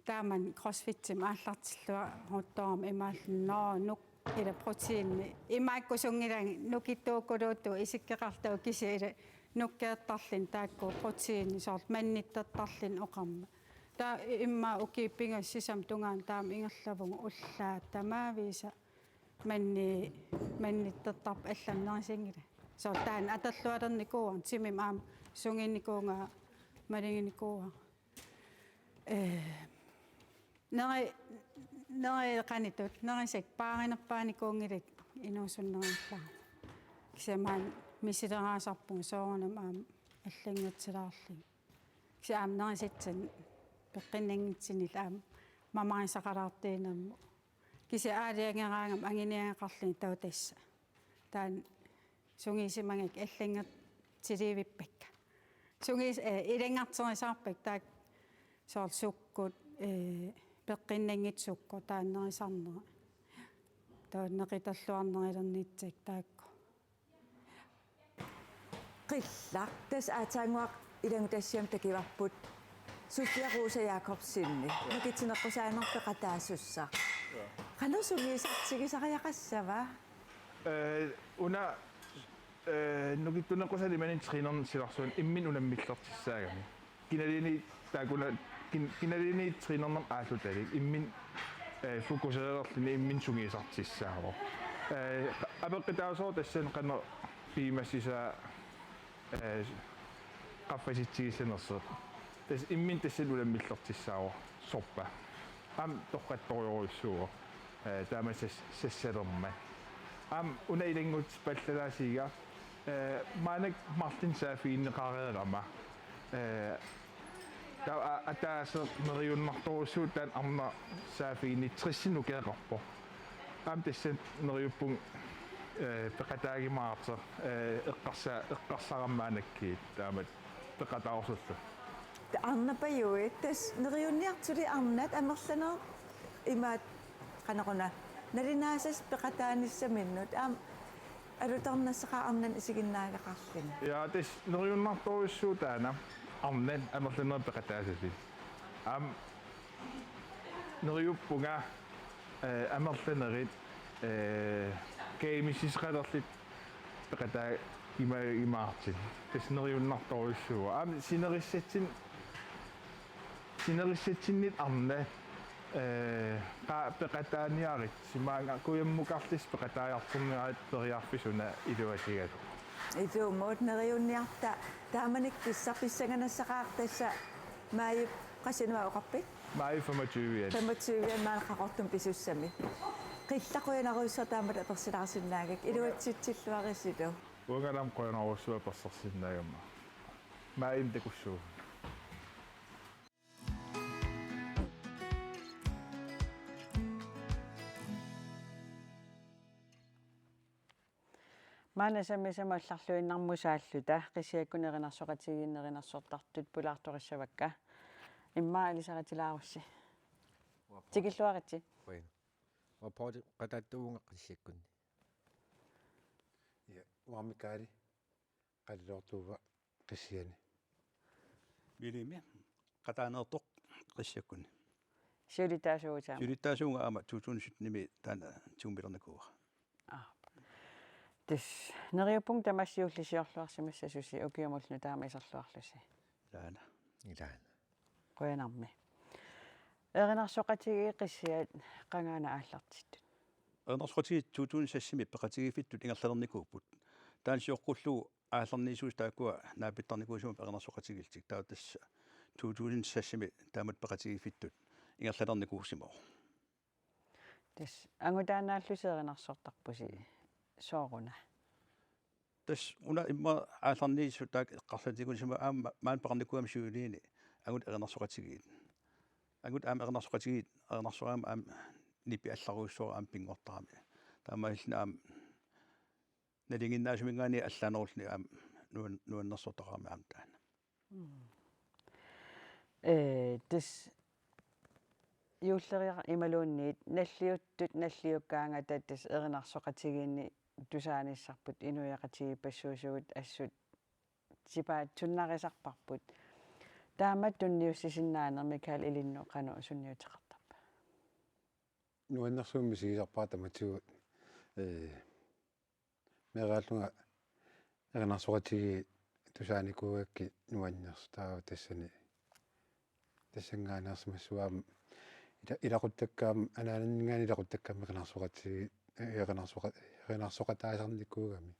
taamani crossfitimi aallartilluaruttorami imaallunnaarunuk ila proteini. Imaakkusunngilanga nukittuukkuluuttugut isikkoqarluta kisianni ila nukkeertarluni taakku proteini soorlu mannittartarluni oqarmat. Taava immaqa ukiut pingasut sisamat tungaanut taama ingerlavugut ullaaq tamaavisa manni-, mannittartarput allamut nerisinngilanga. Soorlu taanna atorlualernikuuara, timimik aamma sungiunnikuuara, maluginikuuara. Eh, neri-, neri-, qanoq ittut, nerisakka paarinerpaanikuunngilakka inuusunnerullunga. Kisianni maani misileraasarpunga soorunami aamma allanngortilaarlunga. Kisianni aamma nerisassanik peqqinnanngitsunik aamma mamarisaqalaartuinermut. Kisianni aalajangeraangama anguniagaqarluni taava tassa. Taanna sungiusimagakku allanngortilivippakka. Sungius-, eh, ilanngarterisaarpakka taakku soorlu sukkut, eh, peqqinnanngitsut sukkut taanna nerisarnera. Taava neqiterluarnerulernissaat taakku. Qillaq, tassa aatsaannguaq ilanngutassiami takuarput Sofia Rosa Jakobsen, nukittuneqqusaaneq peqataasussaq. Qanoq sungiusartigisariaqassava? Eh, una, eh, nukittuneqqusaani imaluunniit trænerinik silarsuani imminut unammillertussaagami. Kinaluunniit taakku una kin-, kinaluunniit trænerinermut aallutalik imminut, eh, fokuseerluni imminut sungiusartussaavoq. Eh, apeqqutaasoq tassani qanoq piumassusaa, eh, qaffasitsigissanersoq. Tassa imminut tassani unammillertussaavoq sorpa. Aamma torrattorujussuuvoq. Eh, taama sas-, sassalermat. Aamma una ilanngutsipallalaasiga, eh, maannakkut marlunnik saaffiginneqareerama. Eh, taava a-, ataaseq neriunnartorujussuuvoq taanna arnaq saaffiginnittut tressinik ukioqarpoq. Aamma tassani neriuppunga, eh, peqataajumaartoq, eh, eqqarsa-, eqqarsarama maannakkut taama peqataarsullugu. Arnapajui, tassa neriunniartut suli arnat amerlanerit imaattoq qanoq una nalunaasassat peqataanissaminnut aamma alutornassaqaaq arnanut isiginnaagaqarluni. Ja, tassa neriunnartorujussuuvoq taanna arnat amerlanerit peqataasasut. Aamma neriuppunga, eh, amerlanerit, eh, kajumissuseqalerlutik peqataajuma-, jumaartut. Tassa neriunnartorujussuuvoq. Aamma sinerissatsin-, sinerissatsinnut arnat, eh, qaa peqataaniarit. Simaanga kujammukarlusi peqataajartorniarit periarfissaq una iluatigalugu. Ilumut neriunniarta taamanikkut pissarpissanganassaqaaq tassa maajip qassinua oqarpit? Maajip femogtyve. Femogtyve maani Qaqortumi pisussami. Qillaq qujanarujussuaq taamatut apersilaarsinnaagakku iluatsitsilluarisilu. Uangalu aamma qujanarujussuaq apersorsinnaagama. Maajimi takussuugut. Maanna sammisamut allarluinnarmut saalluta Qissiakkunni erinarsoqatigiinni erinarsortartut pulaartorissavakka. Immaqa ilisaritilaarussi. Tikilluaritsi. Qujan. Uanga Poul Qataattuuvunga Qissiakkunni. Ja, uanga Mikaali. Qaliloortuuva Qissiani. Williami Qataaneertoq Qissiakkunni. Siulittaasuuvutit aamma? Siulittaasuuvunga aamma to tusind syttenimi taanna tigummiilernikuuara. Aa. Tassa neriuppunga tamassi juullisiorluarsimassasusi ukiumullu taama iserluarlusi. Ilaana. Ilaana. Qujanarmi. Erinarsoqatigiit qissiat qangaana aallartittut? Erinarsoqatigiit to tusind seksimi peqatigiiffittut ingerlalernikuupput. Taanna sioqqullugu aallarniisuusut taakkua naapittarnikuusimappat erinarsoqatigiillutik. Taava tassa to tusind seksimi taamatut peqatigiiffittut ingerlalernikuusimavoq. Tassa angutaannaallusi erinarsortarpusi sooruna? Tassa una immaqa aallarniisut taakku eqqarsaatiginikuusimavoq aamma maani peqarnikuugami siuliini angut erinarsoqatigiit. Angut aamma erinarsoqatigiit erinarsoraangama aamma nipi allarujussuaq aamma pinngortarami. Taamaasilluni aamma nalinginnaasuminngaanniit allaanerulluni aamma nuan-, nuannersortaqarami aamma taanna. Ee, tassa juulleriarluni imaluunniit nalliuttut nalliukkaangata tassa erinarsoqatigiinni tusaanissarput inuiaqatigiippassuusugut assut sipaatsunnarisarparput. Taamatut tunniussisinnaaneq Michael ilinnut qanoq sunniuteqartarpa? Nuannersuumik misigisarpara tamatigut, ee, meeraallunga erinarsoqatigiit tusaanikuugakkit nuannersut taava tassani tassanngaanneersimassuit aamma ila-, ilaquttakkaam-, anaananninngaanniit ilaquttakkaamik erinarsoqatigiit, ee, erinarsoqa-, erinarsoqataasarnikuugami.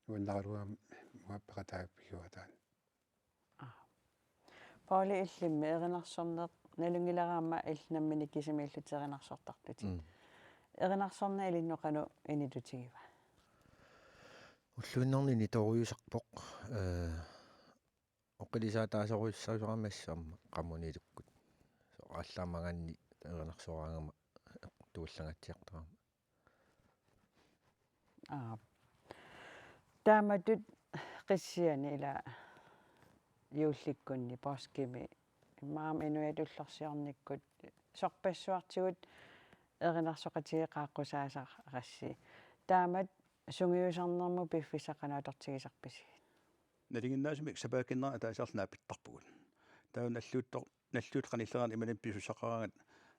Nuannaraluarami uanga peqataaffigaara taanna. Pauli, illimmi erinarsorneq nalunngilara aamma illit nammineq kisimiillutit erinarsortartutit. Mm. Erinarsorneq ilinnut qanoq initutigiva? Ulluinnarni initoorujussuusarpoq, ee, oqilisaataasorujussuusarami assut aamma qamuniilukkut. Soorlu aallaamagaanni erinarsoraangama tuallangaatsiartarama. Aap. Taamatut qissiani ila juullikkunni poorskimi immaqa aamma inuiaat ullorsiornikkut sorpassuartigut erinarsoqatigiit qaaqqusaasarassi. Taamatut sungiusarnermut piffissaq qanoq atortigisarpisigit? Nalinginnaasumik sapaatip akunnerani ataasiarlu naapittarpugut. Taava nalliuttoq nalliuttut qanilleraangat imaluunniit pisussaqaraangat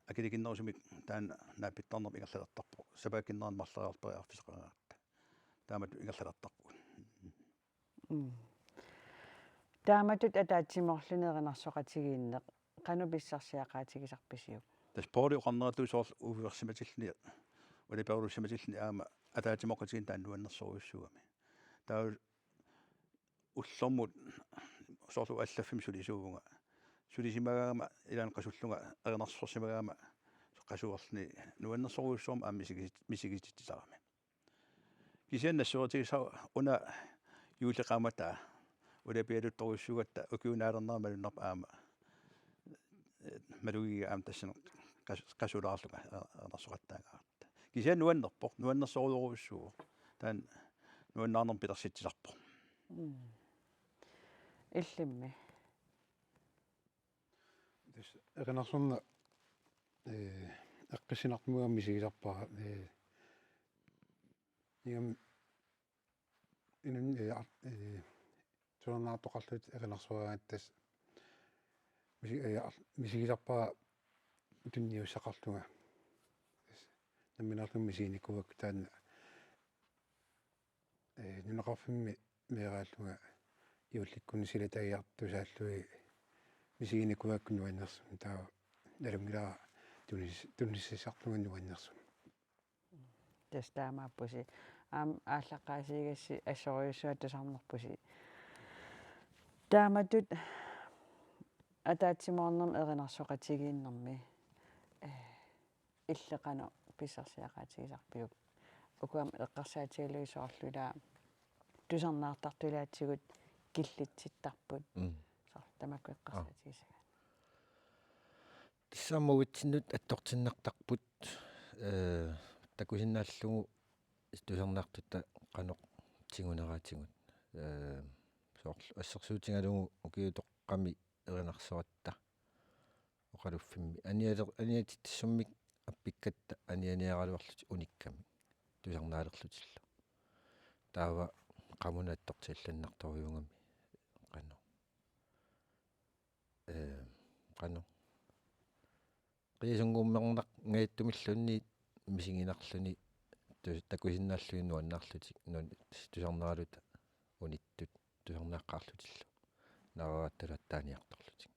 akilikinnerusumik taanna naapittarnermik ingerlalertarpoq. Sapaatip akunnerani marloriarluni periarfissaqaraangatta. Taamatut ingerlalertarpugut. Mm. Taamatut ataatsimoorluni erinarsoqatigiinneq qanoq pissarsiaqaatigisarpisiuk? Tassa Pauli oqarneratut soorlu uiversimatilluni, ulaperulussimalluni aamma ataatsimoorluni taanna nuannersorujussuugami. Taava ullormut soorlu allaffimmi sulisuuvunga. Sulisimagaangama ilaanni qasullunga erinarsorsimagaangama qasuerluni nuannersorujussuarmik aamma misigit-, misigititsisarami. Kisianni nassuerutigisara una juulli qaammataa ulapialuttorujussuugatta ukiup naalernerani malunnarpoq aamma, ee, malugiga aamma tassani qas-, qasulaarlunga erinarsoqattaangaarta. Kisianni nuannerpoq, nuannersorujorujussuuvoq. Taanna nuannaarnermik pilersitsisarpoq. Mm. Illimmi? Tassa erinarsorneq, ee, eqqissinartumik aamma misigisarpara, ee, ingammik inunnik, ee, ar-, ee, tusarnaartoqarlutik erinarsoraangatta tassa misi-, ee, ar-, misigisarpara tunniussaqarlunga. Tassa nammineerlunga misiginikuuakka taanna, ee, nunaqarfimmi meeraallunga juullikkunni silatagiartussallugit misiginikuuakka nuannersumik, taava nalunngilara tunis-, tunissisarlunga nuannersumik. Tassa taamaappusi. Aamma aallaqqaasiigassi assorujussuaq tusarnerpusi. Taamatut ataatsimoornermi erinarsoqatigiinnermi, ee, illit qanoq pissarsiaqaatigisarpiuk? Uku aamma eqqarsaatigalugit soorlu ilaa tusarnaartartut ilaatigut killitsittarput. Mm. Soorlu tamakku eqqarsaatigisagaat. Tassa aamma uatsinnut attortinnartarput, ee, takusinnaallugu tusarnaartutta qanoq tiguneratigut. Ee, soorlu assersuutigalugu ukiutoqqami erinarsoratta oqaluffimmi. Anialer-, aniatitsissummik appikkatta anianiaraluarlutik unikkami tusarnaalerlutillu. Taava qamunut attortillannartorujussuugami qanoq. Ee, qanoq. Qiasunngummernaq ngajattumilluunniit misiginarluni tus-, takusinnaallugit nuannaarlutik, nuan-, tusarneraluta unittut tusarnaaqqaarlutillu naarerattalu attaaniartorlutik.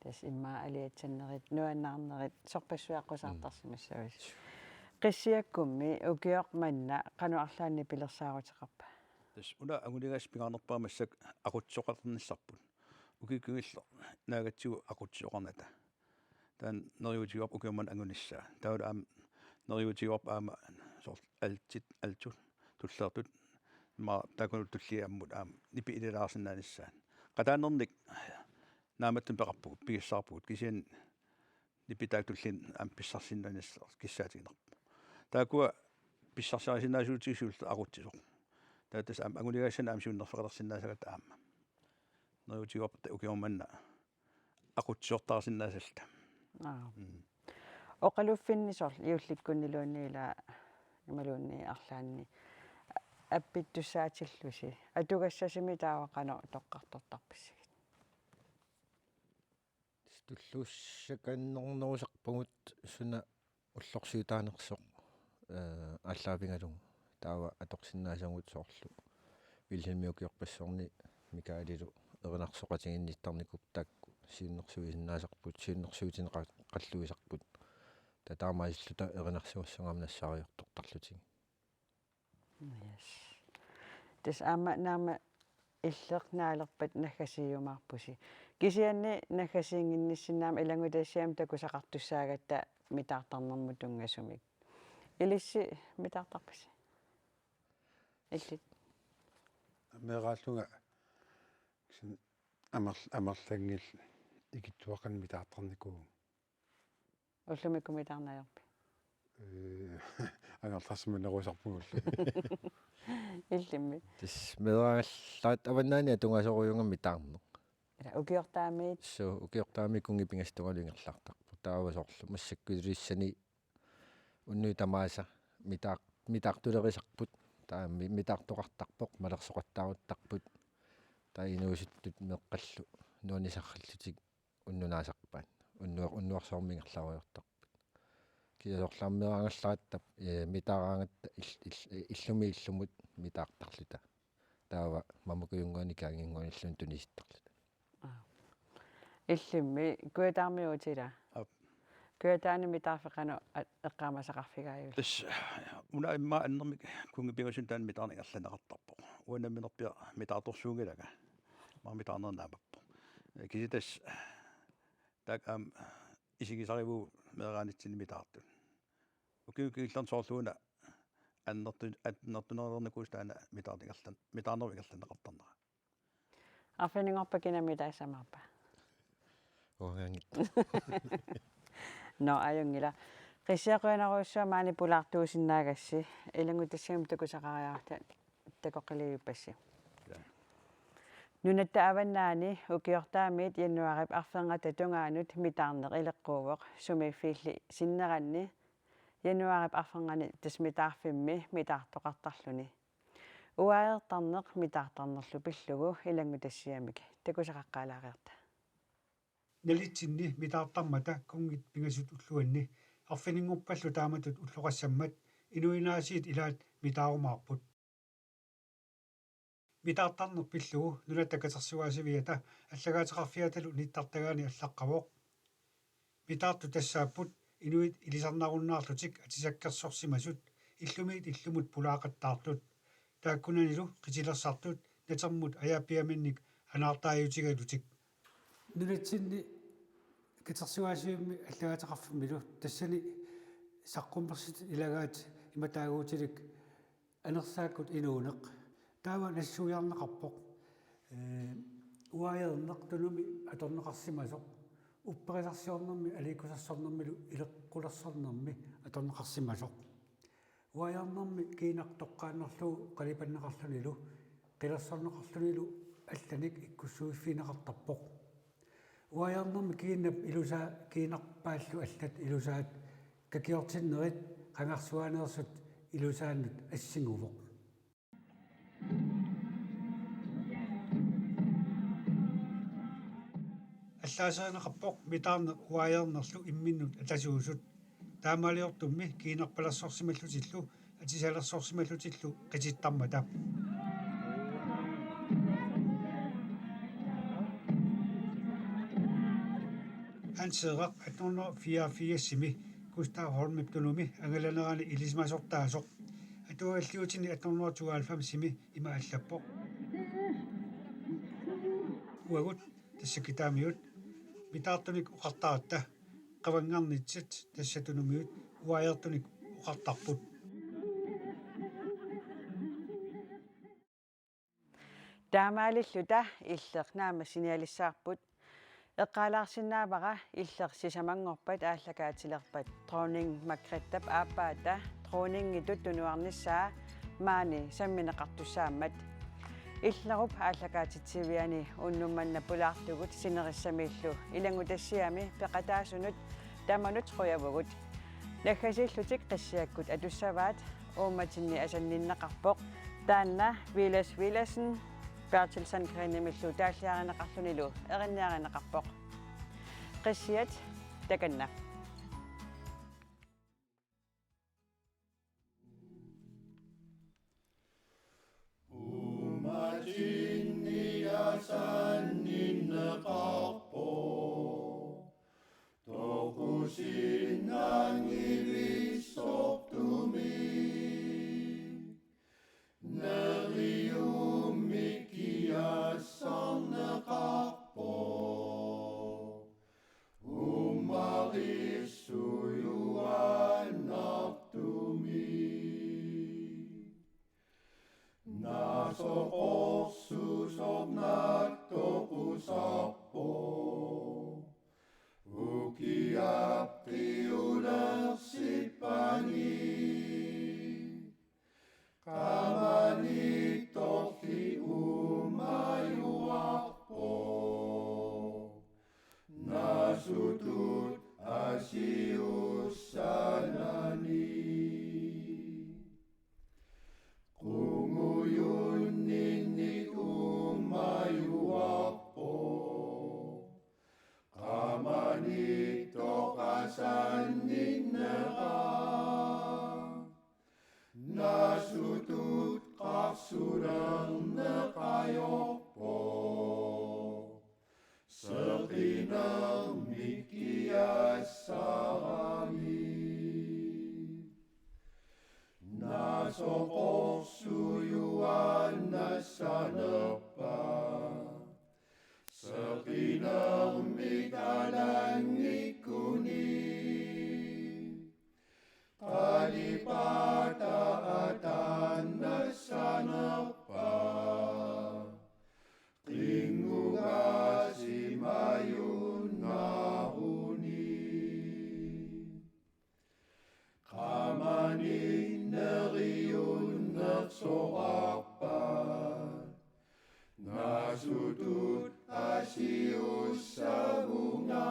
Tassa immaqa aliatsannerit, nuannaarnerit, sorpassuaqqusaartarsimassavasi. Qissiakkummi ukioq manna qanoq arlaannik pilersaaruteqarpa? Tassa una anguniagassat pingaarnerpaamik massakkut aqutsisoqarnissarput. Ukiut kingulliit naagatsigu aqutsisoqarnata. Taanna neriuutigaarput ukioq manna angunissaa. Taavalu aamma neriuutigaarput aamma soorlu altit, altut, tulleertut, ma-, taakkununnga tulliit ammut aamma nipi ililaarsinnaanissaat. Qataanernik naammattunik peqarpugut, pigissavarput, kisianni nipi taakku tulliit aamma pissarsisinnaanissaq kissaatiginerpoq. Taakkua pissarsiarisinnaasuutigisiullu aqutsisoq. Taava tassa aamma anguniagassanik aamma siunnerfeqalersinnaasagatta aamma. Neriuutigaarput ukioq manna aqutsisortaarsinnaasalluta. Aap. Mm. Oqaluffinni soorlu juullikkunniluunniit ilaa imaluunniit arlaanni appittussaatillusi. Atugassasimi taava qanoq toqqartortarpissigit? Tulluussakannernerusarpugut suna ullorsiutaanersoq, eh, aallaavigalugu. Taava atorsinnaasagut soorlu Vilhelmi ukiorpassuarni Mikaelilu erinarsoqatigiinnittarnikuupput, taakku siunnersuisinnaasarput, siunnersuutineqar-, qalluisarput. Taava taamaasilluta erinarsuassagut aamma nassaariartortarlutigit. Yes. Tassa aamma naamma illeq naalerpat naggasiiumaarpusi. Kisianni naggasiinnginnissinni aamma ilanngutassiami takusaqartussaagatta mitaartarnermut tunngasumik. Ilissi mitaartarpisi? Illit. Meeraallunga kisianni amer-, amerlanngilaq ikittuaqqanik mitaartarnikuuvunga. Ullumikkut mitaarneq ajorpit? Ee, angerlarsimanerusarpunga ullumi. Illimmi? Tassa meeraagallaat avannaani atugasorujuunga mitaarneq. Ila ukiortaamiit? Suu, ukiortaamiit kunngipigassat tungaanut ingerlaartarput. Taava soorlu massakkut Ilulissani unnuit tamaasa mitaar-, mitaartulerisarput. Taava mi-, mitaartoqartarpoq, malersoqattaaruttarput. Taava inuusuttut meeqqallu nuannisarallutik unnunaasarpaat. Unnuar-, unnuarsuarmi ingerlaarujoortarput. Kisianni soorlu aamma meeraagallaratta, eh, mitaaraangatta ill-, ill-, illumi illumut mitaartarluta. Taava mamakujunngua nikaannguanilluunniit tunisittarluta. Aa. Illimmi Kujataarmiut ila? Aap. Kujataani mitaarfik qanoq a-, eqqaamasaqarfigaajuk? Tassa una immaqa annermik kunngipigasunut taanna mitaarneq ingerlanneqartarpoq. Uanga namminerpiaq mitaartorsuunngilanga. Immaqa mitaarneq naamappoq. Kisianni tassa taakku aamma isigisarivugut meeraanitsinni mitaartut. Ukiut kingullerni soorlu una annertu-, annertunerulernikuusoq taanna mitaarneq ingerlan-, mitaarnerup ingerlanneqartarnera. Arfininngorpat kina mitaassamaarpa? Uangaanngitsoq. Nå, ajunngilaq. Qissiaq, qujanarujussuaq maani pulaartuusinnaagassi, ilanngutassiami takusaqariarta takoqqilivippassi. Ja. Nunatta Avannaani ukiortaamiit januaarip arfernata tungaanut mitaarneq ileqquuvoq, sumiiffiilli sinneranni januaarip arfernani tassa mitaarfimmi mitaartoqartarluni. Uaajartarneq mitaartarnerlu pillugu ilanngutassiamik takusaqaqqaalaariarta. Nalitsinni mitaartarmata kunngit pingasut ulluanni arfininngorpallu taamatut ulloqassammat inuiaasiit ilaat mitaarumaarput. Mitaartarneq pillugu Nunatta Katersugaasiviata allagaateqarfiatalu nittartagaani allaqqavoq. Mitaartut tassaapput inuit ilisarnarunnaarlutik atisakkersorsimasut illumiit illumut pulaaqattaartut. Taakkunanilu qitilersartut natermut ajaappiaminnik anaartaajutigalutik. Nunatsinni katersugaasivimmi allagaateqarfimmilu tassani saqqummersitut ilagaat ima taaguutilik anersaakkut inuuneq. Taava nassuiarneqarpoq. Ee, uaajarneq tunumi atorneqarsimasoq. Upperisarsiornermi aliikkusersornermilu ileqqulersornermi atorneqarsimasoq. Uaajarnermi kiinaq toqqaannarlugu qalipanneqarlunilu, qilersorneqarlunilu allanik ikkussuiffigineqartarpoq. Uaajarnermi kiinnap ilusaa kiinnarpaallu allat ilusaat kakiortinnerit qangarsuaaneersut ilusaannut assinguvoq. Allaaserineqarpoq mitaarneq uaajarnerlu imminnut atasuusut. taamaaliortummi kiinarpalersorsimallutillu atisalersorsimallutillu qitittarmata. Hans Heerak atten hundrede fireogfirsimi Gustav Holmip tunumi angalanerani ilisimasortaasoq. Atuagagdliutini atten hundrede tooghalvfemsimi ima allappoq: Uagut, tassa kitaamiut, mitaartunik oqartaratta, qavanngarnitsat tassa tunumiut uajartunik oqartarput. Taamaalilluta Illeq naammassinialissaarput. Eqqaalaarsinnaavara Illeq sisamanngorpat aallakaatilerpat Dronning Margrethe aappaata dronningitut tunuarnissaa maani sammineqartussaammat. Illerup aallakaatitsiviani unnuk manna pulaartugut sinerissamiillu ilanngutassiami peqataasunut tamanut qujavugut. Naggasiillutik Qissiakkut atussavaat, uummatinni asanninneqarpoq. Taanna Villads Villadsen, Bertel Sandgreenimillu taalliarineqarlunilu erinniarineqarpoq. Qissiat, takanna. Uummatinni asanninneqarpoq toqusinnanngivissortumik. Neriummik kiassarneqarpoq uummarissujuaannartumik. Naasoqorsuusoq naatsoqusarpoq ukiappiulersippanik. Qamaniittorli uumajuarpoq naasutut asiussanani. Qungujunninnik uumajuarpoq qamaniittoq asanninnera. Naasutut qarsulerneq ajorpoq seqinermik kiassarami. Naasoqorsuujuaannassanerpaat seqinermik ananngikkuni. Qalipaataat ataannassanerpaat qinngugaasimajunnaruni. Qamani neriunnersorarpaat naasutut asiussavunga.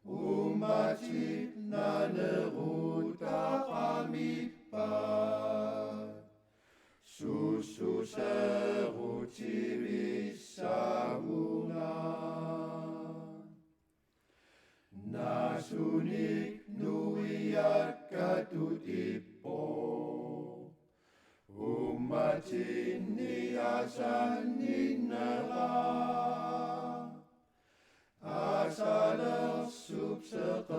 Uummatit naneruttaqamippaat sussuseruttivissavunga. Naasunik nuiakkatut ippoq uummatinni asanninnera. Asalersup seqe